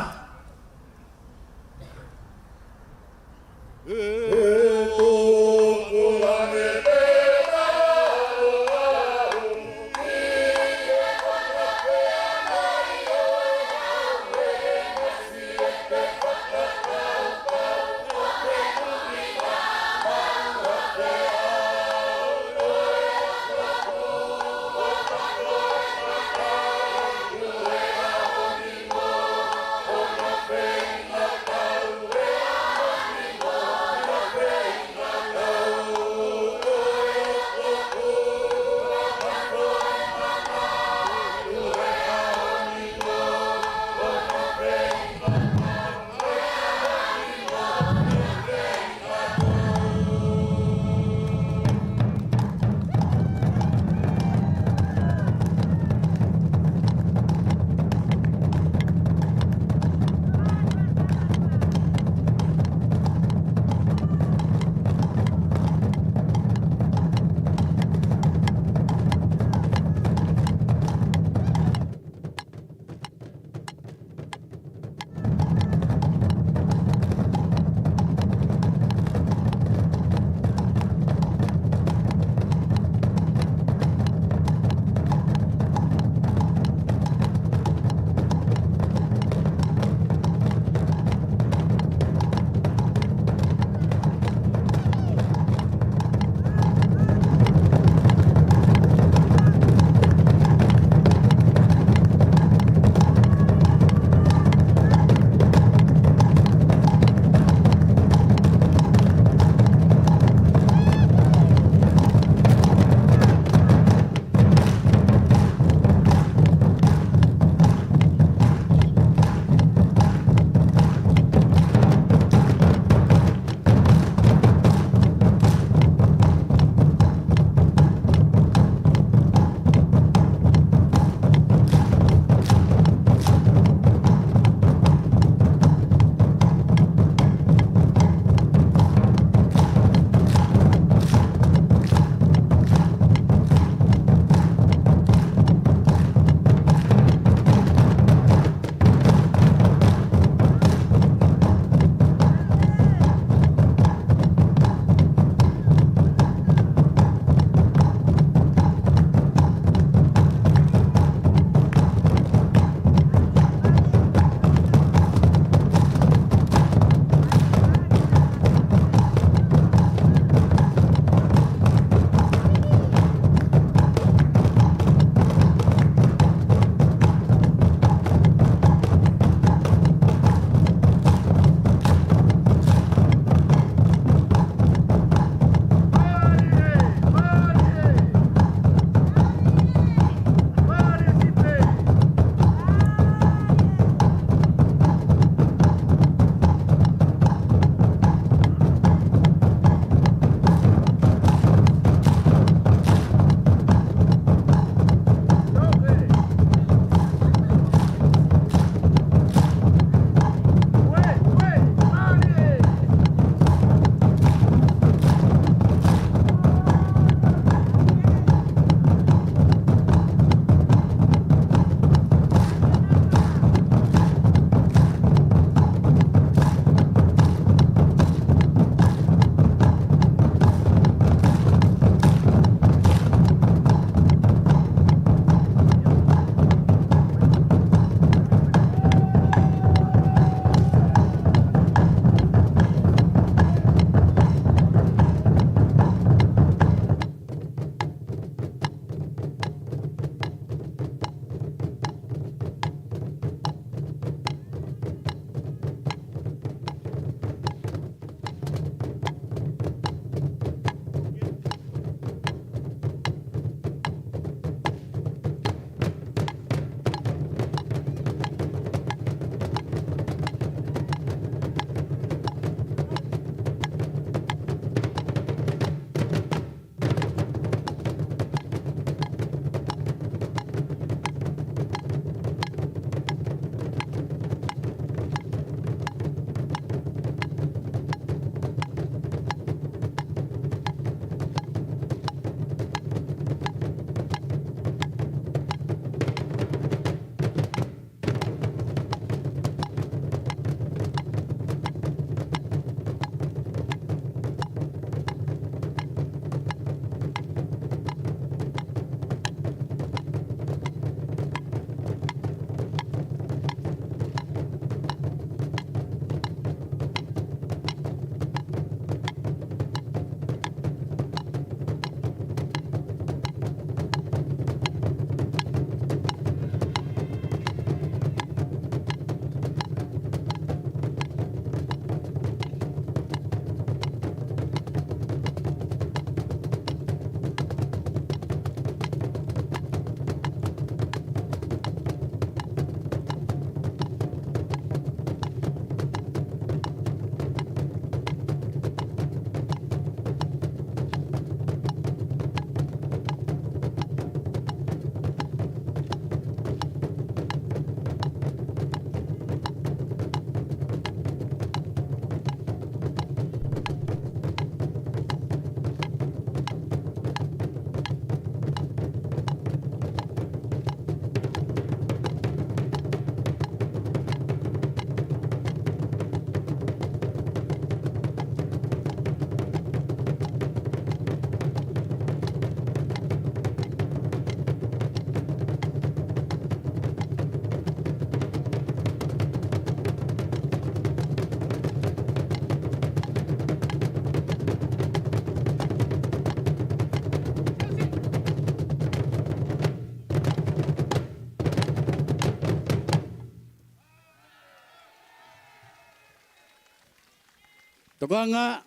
Tokanga.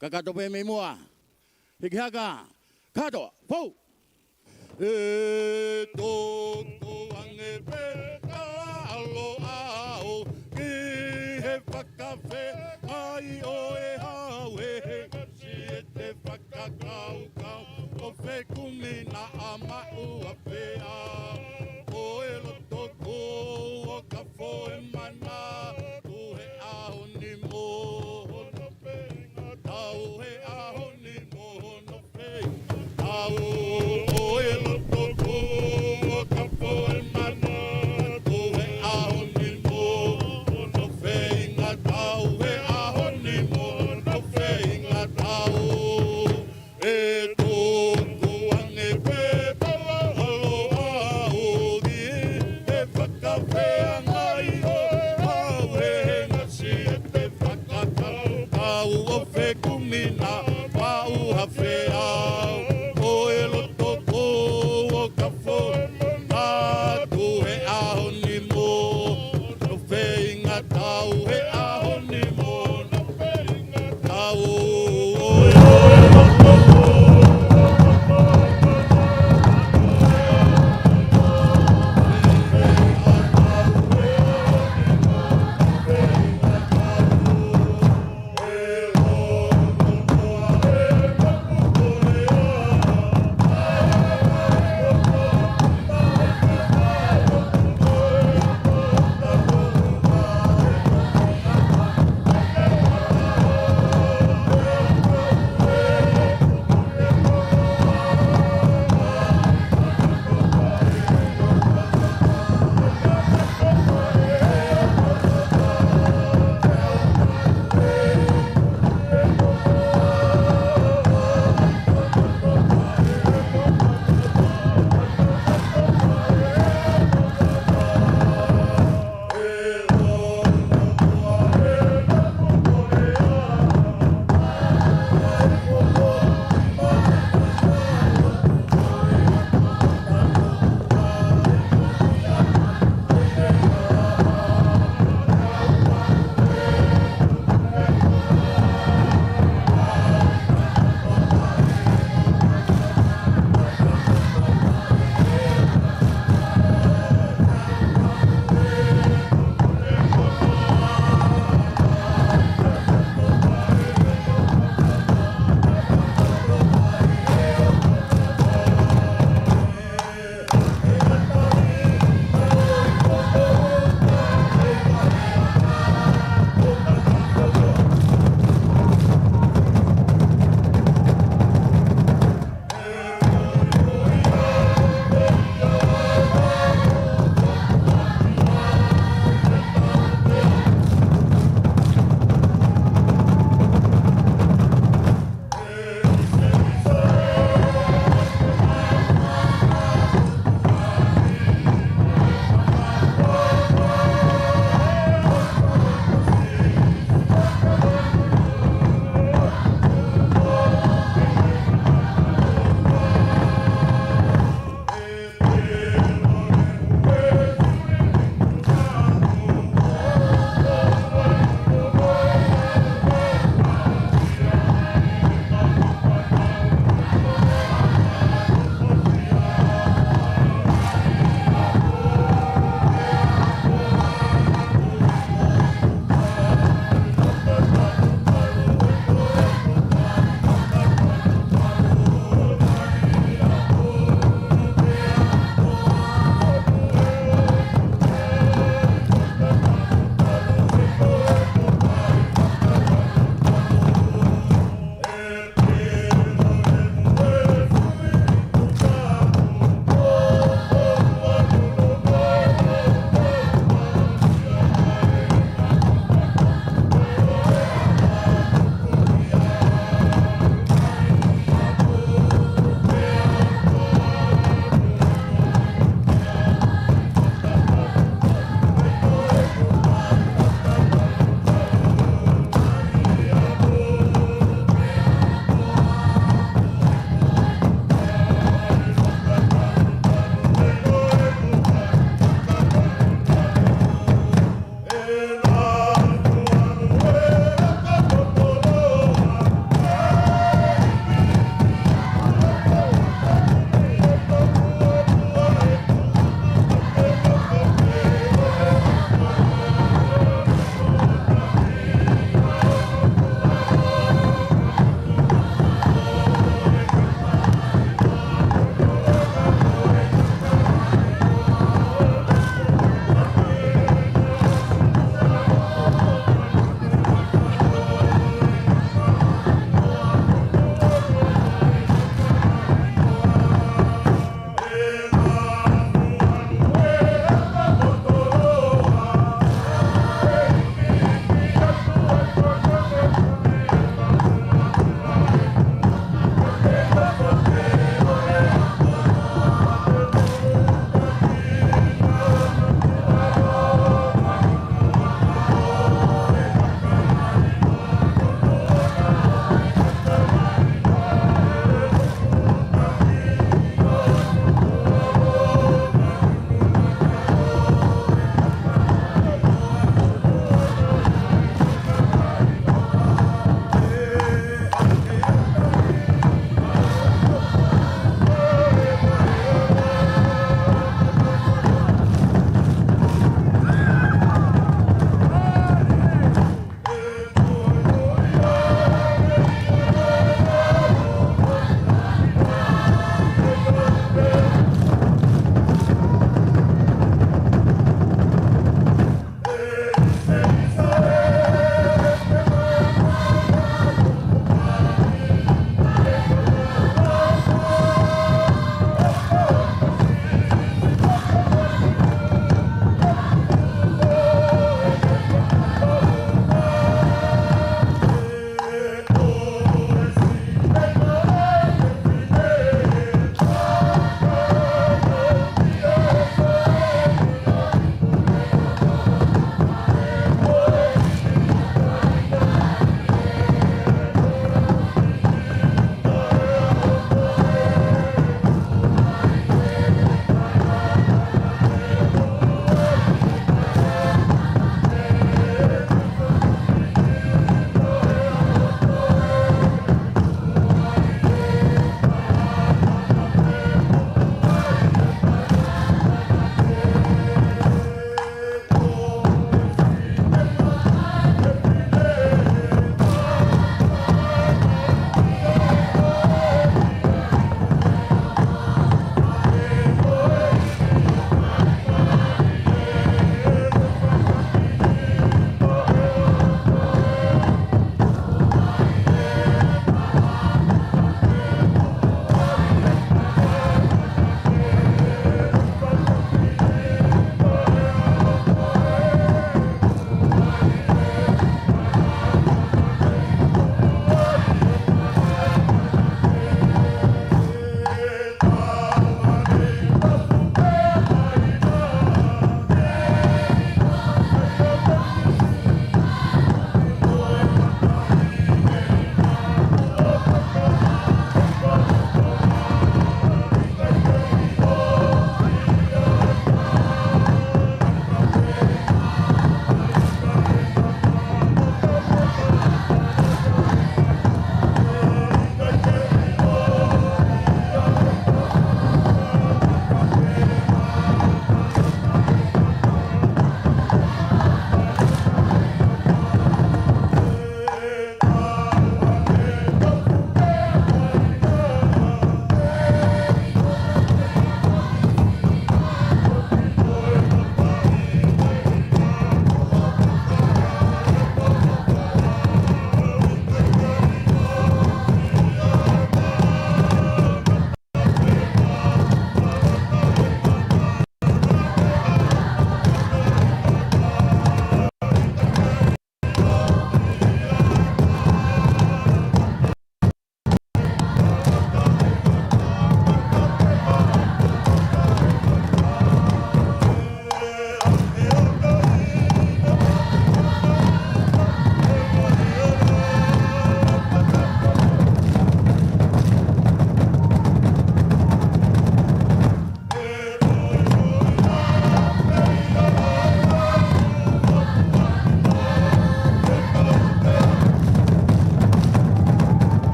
Kakato pē mei muʻa. Hiki haka. Kātoa. Pou. ʻE tō, tō ange pē ka ʻalu ʻaʻau ki he fakafeʻai ʻo e hau he he kasi ʻete fakakaukau ʻo fekumi naʻa maʻu a pea ʻo e loto kua ka foe mana tu he ʻaho ni mo hono feinga tau he ʻaho ni mo hono feinga tau ʻo e loto kua ka foe mana tu he ʻaho ni mo hono feinga tau he ʻaho ni mo hono feinga tau. ʻE tō, tō ange pē ka ʻalu ʻaʻau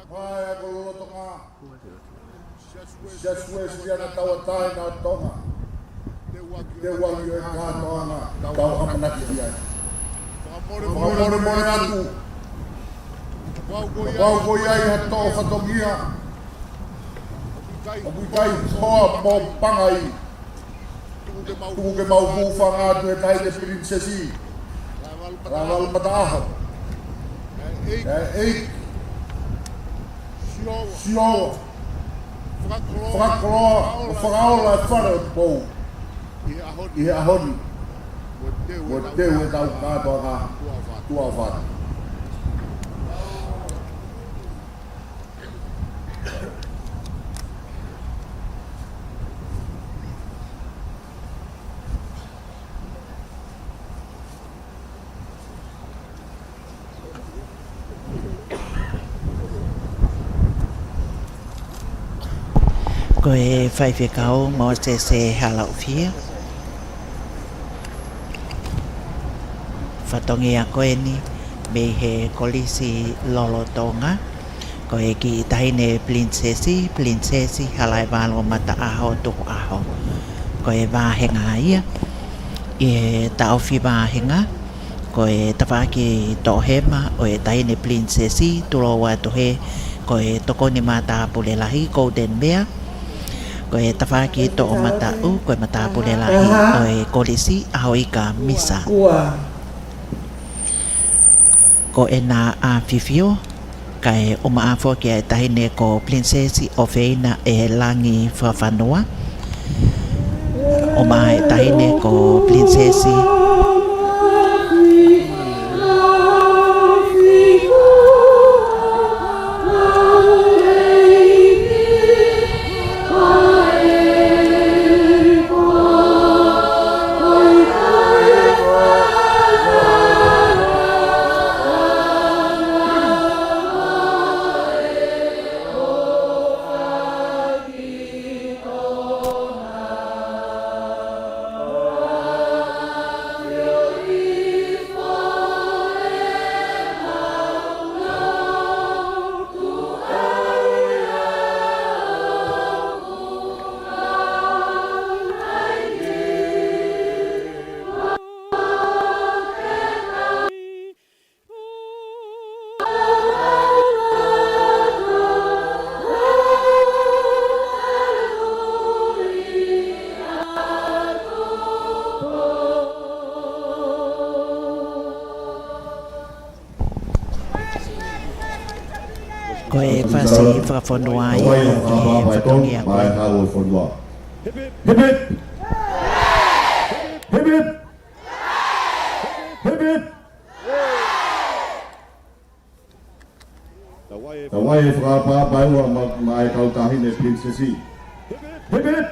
Maea ko Lolotonga. Siasi Uēsiliana Tauʻatāina ʻo Tonga. Te uaki ʻo e kātoanga, tau ʻamanaki ai. Fakamolemole atu. Kapau ko ia ʻi ha toʻo fatongia ʻoku ʻikai hoa mo pangai, tuku ke mau hūfanga atu he taʻahine pilinisesi. Lavalu Mataʻaho. ʻEiki, sio, fakakoloa ʻo fakaola e Fale ʻo Tupou ʻi he ʻaho ni. Mo teu ʻetau kātoanga tuʻa ʻofa atu. Ko e Faifekau Mōsese Halaʻofia. Fatongia ko eni mei he Kolisi Lolotonga. Ko e kiʻi taʻahine pilinisesi, Pilinisesi Halaevalu Mataʻaho Tukuʻaho. Ko e vāhenga ia ʻi he taʻofi vāhenga, ko e tafaʻaki toʻohema ʻo e taʻahine pilinisesi, tulou atu hē, ko e tokoni matāpule lahi, Golden Mare. Ko e tafaʻaki toʻomataʻu, ko e matāpule lahi ʻo e Kolisi ʻAhoika Misa. Ko ʻena ʻAfifio, kae ʻumaʻā foki ʻa e taʻahine ko Pilinisesi ʻOfeina ʻElangi Fakafanua. ʻUmaʻā e taʻahine ko Pilinisesi Ko e fasi fakafonua ia ʻi he fatongia ko ē. Hip, hip. Hip, hip. Hip, hip. Tau ʻai e fakaʻapaʻapa ʻe ua maʻa, maʻa e kau taʻahine pilinisesi. Hip, hip.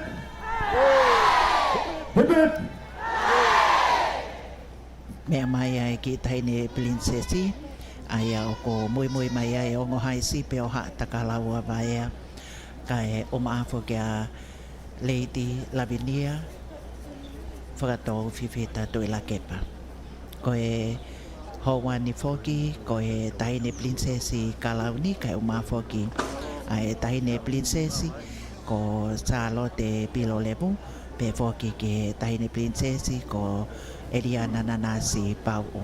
Hip, hip. Meʻa mai ʻa e kiʻi taʻahine pilinisesi, ʻa ia ʻoku muimui mai ai e ongo haʻi sipi ʻo Haʻatakalaua Vaea, kae ʻumaʻā foki ʻa Lady Lavinia Fakatou Fifita Tuʻilakepa. Ko e houa ni foki, ko e taʻahine pilinisesi Kalauni, kae ʻumaʻā foki ʻa e taʻahine pilinisesi ko Sālote Pilolevu, pehē foki ki he taʻahine pilinisesi ko ʻEliana Nanasi Pauʻu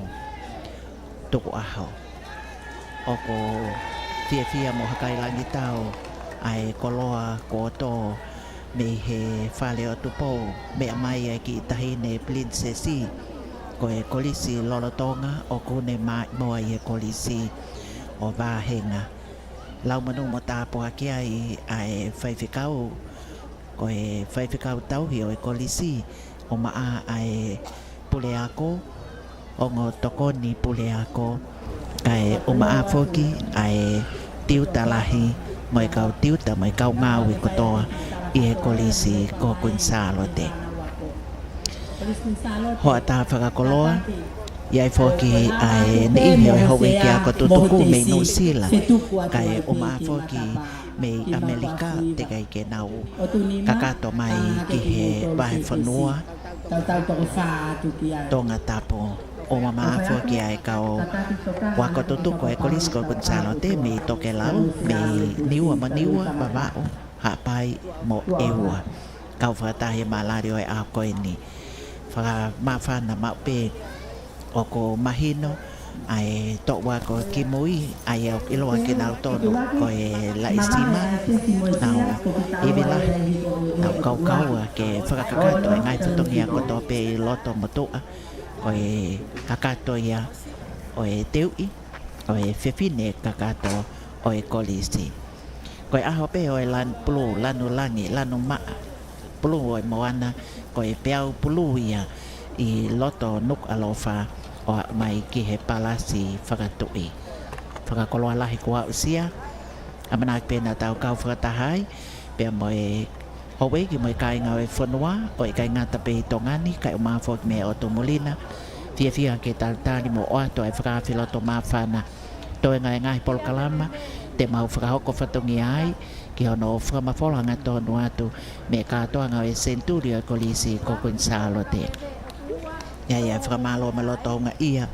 Tukuʻaho. ʻOku fiefia mo hakailangitau ʻa e koloa kuo tō mei he Fale ʻo Tupou, meʻa mai ʻa e kiʻi taʻahine pilinisesi, ko e Kolisi Lolotonga ʻoku ne maʻimoa ʻi he kolisi ʻo vāhenga. Lau monū mo tāpuaki ai ʻa e faifekau, ko e faifekau tauhi ʻo e kolisi, ʻumaʻā ʻa e puleako, ongo tokoni puleako, kae ʻumaʻā foki ʻa e tiuta lahi mo e kau tiuta mo e kau ngāue kotoa ʻi he kolisi ko Kuini Sālote. Hoʻatā fakakoloa, ʻi ai foki ʻa e niʻihi ʻo e houʻeiki ako tutuku mei Nuʻusila, kae ʻumaʻā foki mei ʻAmelika, teʻeki ai ke nau kakato mai ki he vahefonua Tongatapu. ʻOku mamaʻo foki ʻa e kau ako tutuku ʻa e Kolisi ko Kuini Sālote mei Tokelau, mei Niua mo Niua, Vavaʻu, Haʻapai mo ʻEua. Kau fakataha ʻi he malali ʻo e ʻaho ko eni. Fakamāfana maʻu pē ʻoku mahino ʻa e toʻu ako kimui, ʻa ia ʻoku ʻiloa kinautolu ko e Laʻisima, nau ivi lahi, nau kaukaua ke fakakakato e ngaahi fatongia kotoa pē ʻi loto motuʻa, ko e kakato ia ʻo e teuʻi ʻo e fefine kakato ʻo e kolisi. Ko e ʻaho pē ʻo e lan-, pulū, lanu langi, lanu maʻa, pulū ʻo e moana, ko e peau pulū ia ʻi loto Nukuʻalofa ʻo aʻu mai ki he Palasi Fakatuʻi. Fakakoloa lahi kuo aʻusia, ʻamanaki pē naʻa tau kau fakataha ai, pea mo e houʻeiki mo e kāinga ʻo e fonua, ʻo ʻikai ngata pē ʻi Tonga ni, kae ʻumaʻā foki mei ʻOtu Muli na, fiefia ke talitali mo ʻoatu ʻa e fakaafe loto māfana, toenga e ngaahi polokalama te mau fakahoko fatongia ai ki hono fakamafola hangatonu atu mei he kātoanga ʻo e senituli ʻo e Kolisi ko Kuini Sālote. ʻA ia ʻe fakamālō mo e loto houngaʻia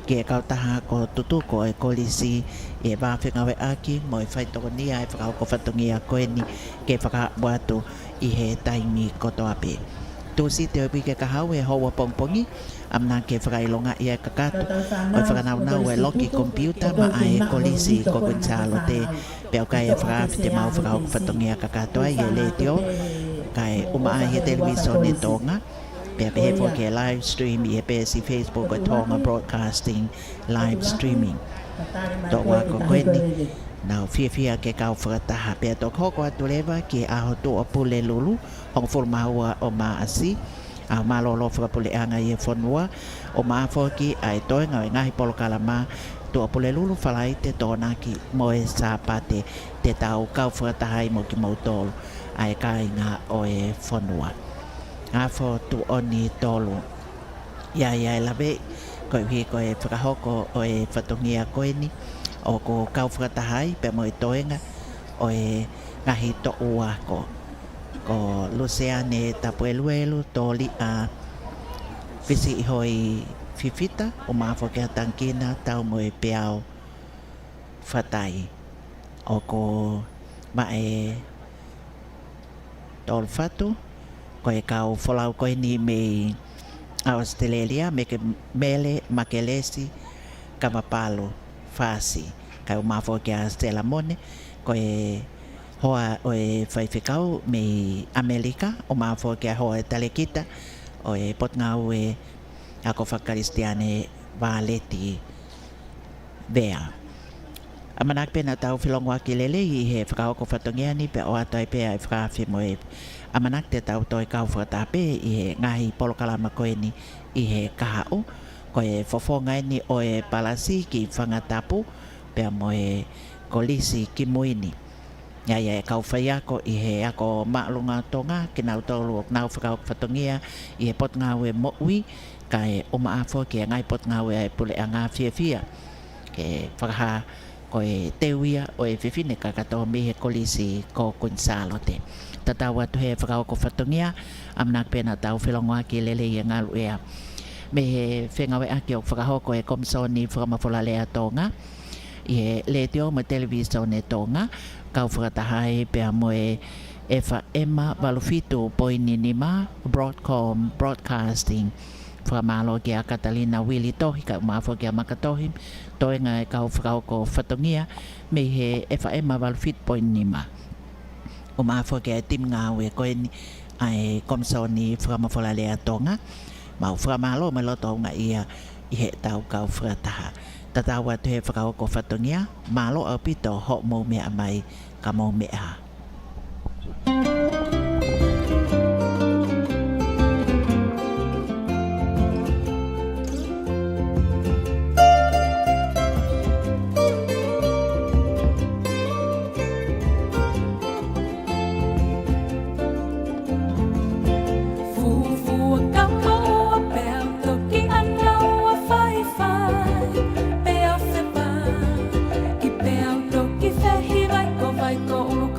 ki he kautaha ako tutuku ʻo e kolisi ʻi he vā fengāueʻaki mo e faitokonia ʻa e fakahoko fatongia ko eni ke fakaaʻu atu ʻi he taimi kotoa pē. Tūsite ʻo e uike kahaʻu he houa pongipongi, ʻamanaki ke fakaʻilongaʻi ʻa e kakato ʻo e fakanaunau ʻa e loki komipiuta maʻa e Kolisi ko Kuini Sālote, pea ʻoku ʻi ai ʻa e fakaafe te mau fakahoko fatongia kakato ai ʻi he letiō, kae ʻumaʻā ʻi he Televīsone Tonga, pea pehē foki ki he live stream ʻi he peesi Facebook ʻo e Tonga Broadcasting Live Streaming. Toʻu ako ko eni, nau fiefia ke kau fakataha, pea toki hoko atu leva ki he ʻaho Tuʻapulelulu, hongofulu mā ua ʻo Maʻasi, ʻaho mālōlō fakapuleʻanga ʻi he fonua, ʻumaʻā foki ʻa e toenga ʻo e ngaahi polokalama Tuʻapulelulu, Falaite, Tokonaki mo e Sāpate, te tau kau fakataha ai mo kimoutolu ʻa e kāinga ʻo e fonua. Afo Tuʻoni tolu. ʻA ia ʻe lave, koeʻuhi ko e fakahoko ʻo e fatongia ko eni, ʻoku kau fakataha ai pea mo e toenga ʻo e ngaahi toʻu ako, ko Luseane Tapueluelu, Tōliʻa Fisiʻihoi Fifita, ʻumaʻā foki ʻa Tangikina Taumoepeau Fatai. ʻOku Maʻe Tolufatu, ko e kau folau ko eni mei ʻAositelēlia, Meke-, Mele Makelesi Kamapalu Fasi, kae ʻumaʻā foki ʻa Stella Mone, ko e hoa ʻo e faifekau mei ʻAmelika, ʻumaʻā foki ʻa e hoa ʻo e talēkita ʻo e Potungāue Ako Fakakalisitiane Vāleti Vea. ʻAmanaki pē naʻa tau felongoaki lelei ʻi he fakahoko fatongia ni pea ʻoatu ai pē ʻa e fakaafe mo e ʻamanaki te tau toe kau fakataha pē ʻi he ngaahi polokalama ko eni ʻi he kahaʻu, ko e fofonga eni ʻo e palasi ki Fangatapu pea mo e kolisi kimui ni. ʻA ia ʻe kau faiako ʻi he ako māʻolunga ʻo Tonga, kinautolu ʻoku nau fakahoko fatongia ʻi he Potungāue Moʻui, kae ʻumaʻā foki ʻa e ngaahi potungāue ʻa e puleʻanga, fiefia ke fakahā ko e teu ia ʻo e fefine kakato mei he kolisi ko Kuini Sālote. Tatau atu he fakahoko fatongia, ʻamanaki pē naʻa tau felongoaki lelei ʻi he ngaluʻea mei he fengāueʻaki ʻoku fakahoko ʻe he Komisoni Fakamafola Lea Tonga ʻi he Letiō mo e Televīsone Tonga, kau fakataha ai pea mo e F M valu fitu poini nima, Broadcom Broadcasting. Fakamālō kia Katalina Uili Tohi, kae ʻumaʻā foki ʻa Maka Tohi, toenga e kau fakahoko fatongia mei he F M valu fitu poini nima. ʻUmaʻā foki ʻa e timi ngāue ko eni ʻa e Komisoni Fakamafola Lea Tonga. Mau fakamālō mo e loto houngaʻia ʻi heʻetau kau fakataha. Tatau atu he fakahoko fatongia, mālō ʻaupito hoʻomou meʻa mai, ka mou meʻa ā. Fuofua kama ua peau toki ʻanaua faifai, peau fepa, ki peau toki fehi vaikovaiko, ʻulu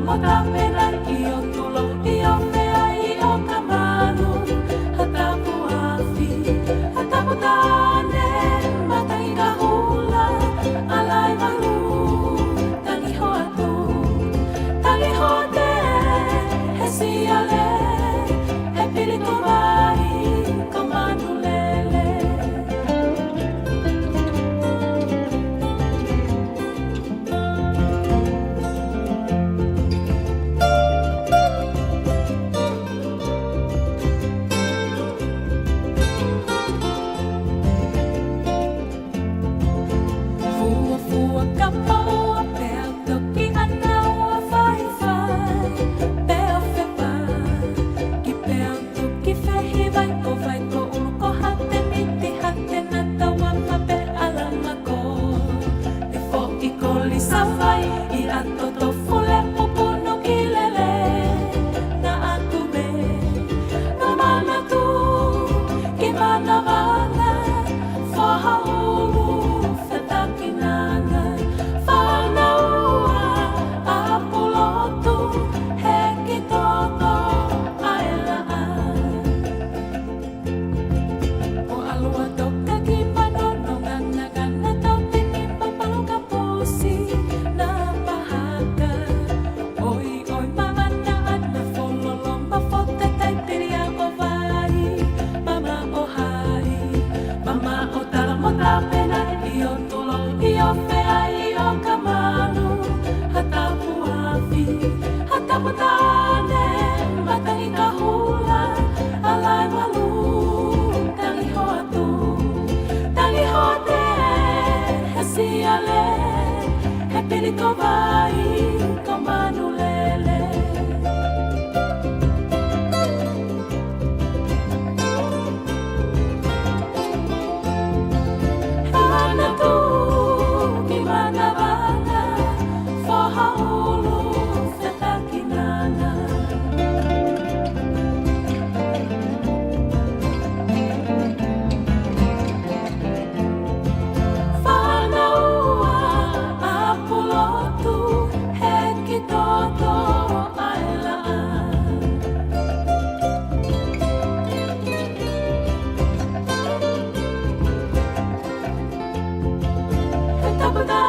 ʻo Tāpena, ʻio Tulo, ʻio Feʻai, ʻio Kamanu, ha tapu afi, ha tapu tane, matangi kahula, ʻalai malu, tangi hoatu, tangi hoate, he siale, he pili ko vai, ko Manulele. Fuofua kapaʻua pea toki ʻanaua faifai, pea fepa, ki pea toki fehi vai ko vai ko ʻulu ko hate miti hate na taua mape ʻalamako. ʻI foʻi koli savai, ʻi ʻato tofu lepu punu ki lele, na aku me, na manatu, ki manavana, foha ʻulu, fetakinana, fānau ua, ʻapu lotu, heki toto, ʻa e laʻā. ʻO ʻalu ʻo toka ki Manono, ngana ngana tau tini papalu kapusi, na pahaka. ʻOi, ʻoi, mama na ana fololo, ma fote tai pili ʻa ʻo vai, mama ʻo hai, mama ʻo Tala mo Tāpena, ʻio Tulo, ʻio Feʻai, ʻio Kamanu, ha tapu afi, ha tapu tane, matangi kahula, ʻalai malu, tangi hoatu, tangi hoate, he siale, he pili ko vai, ko Manulele. Manatu ki manavana, foha ʻulu, fetakinana. Fānau ua, ʻapu lotu, heki toto, ʻa e laʻā. He tapu tane,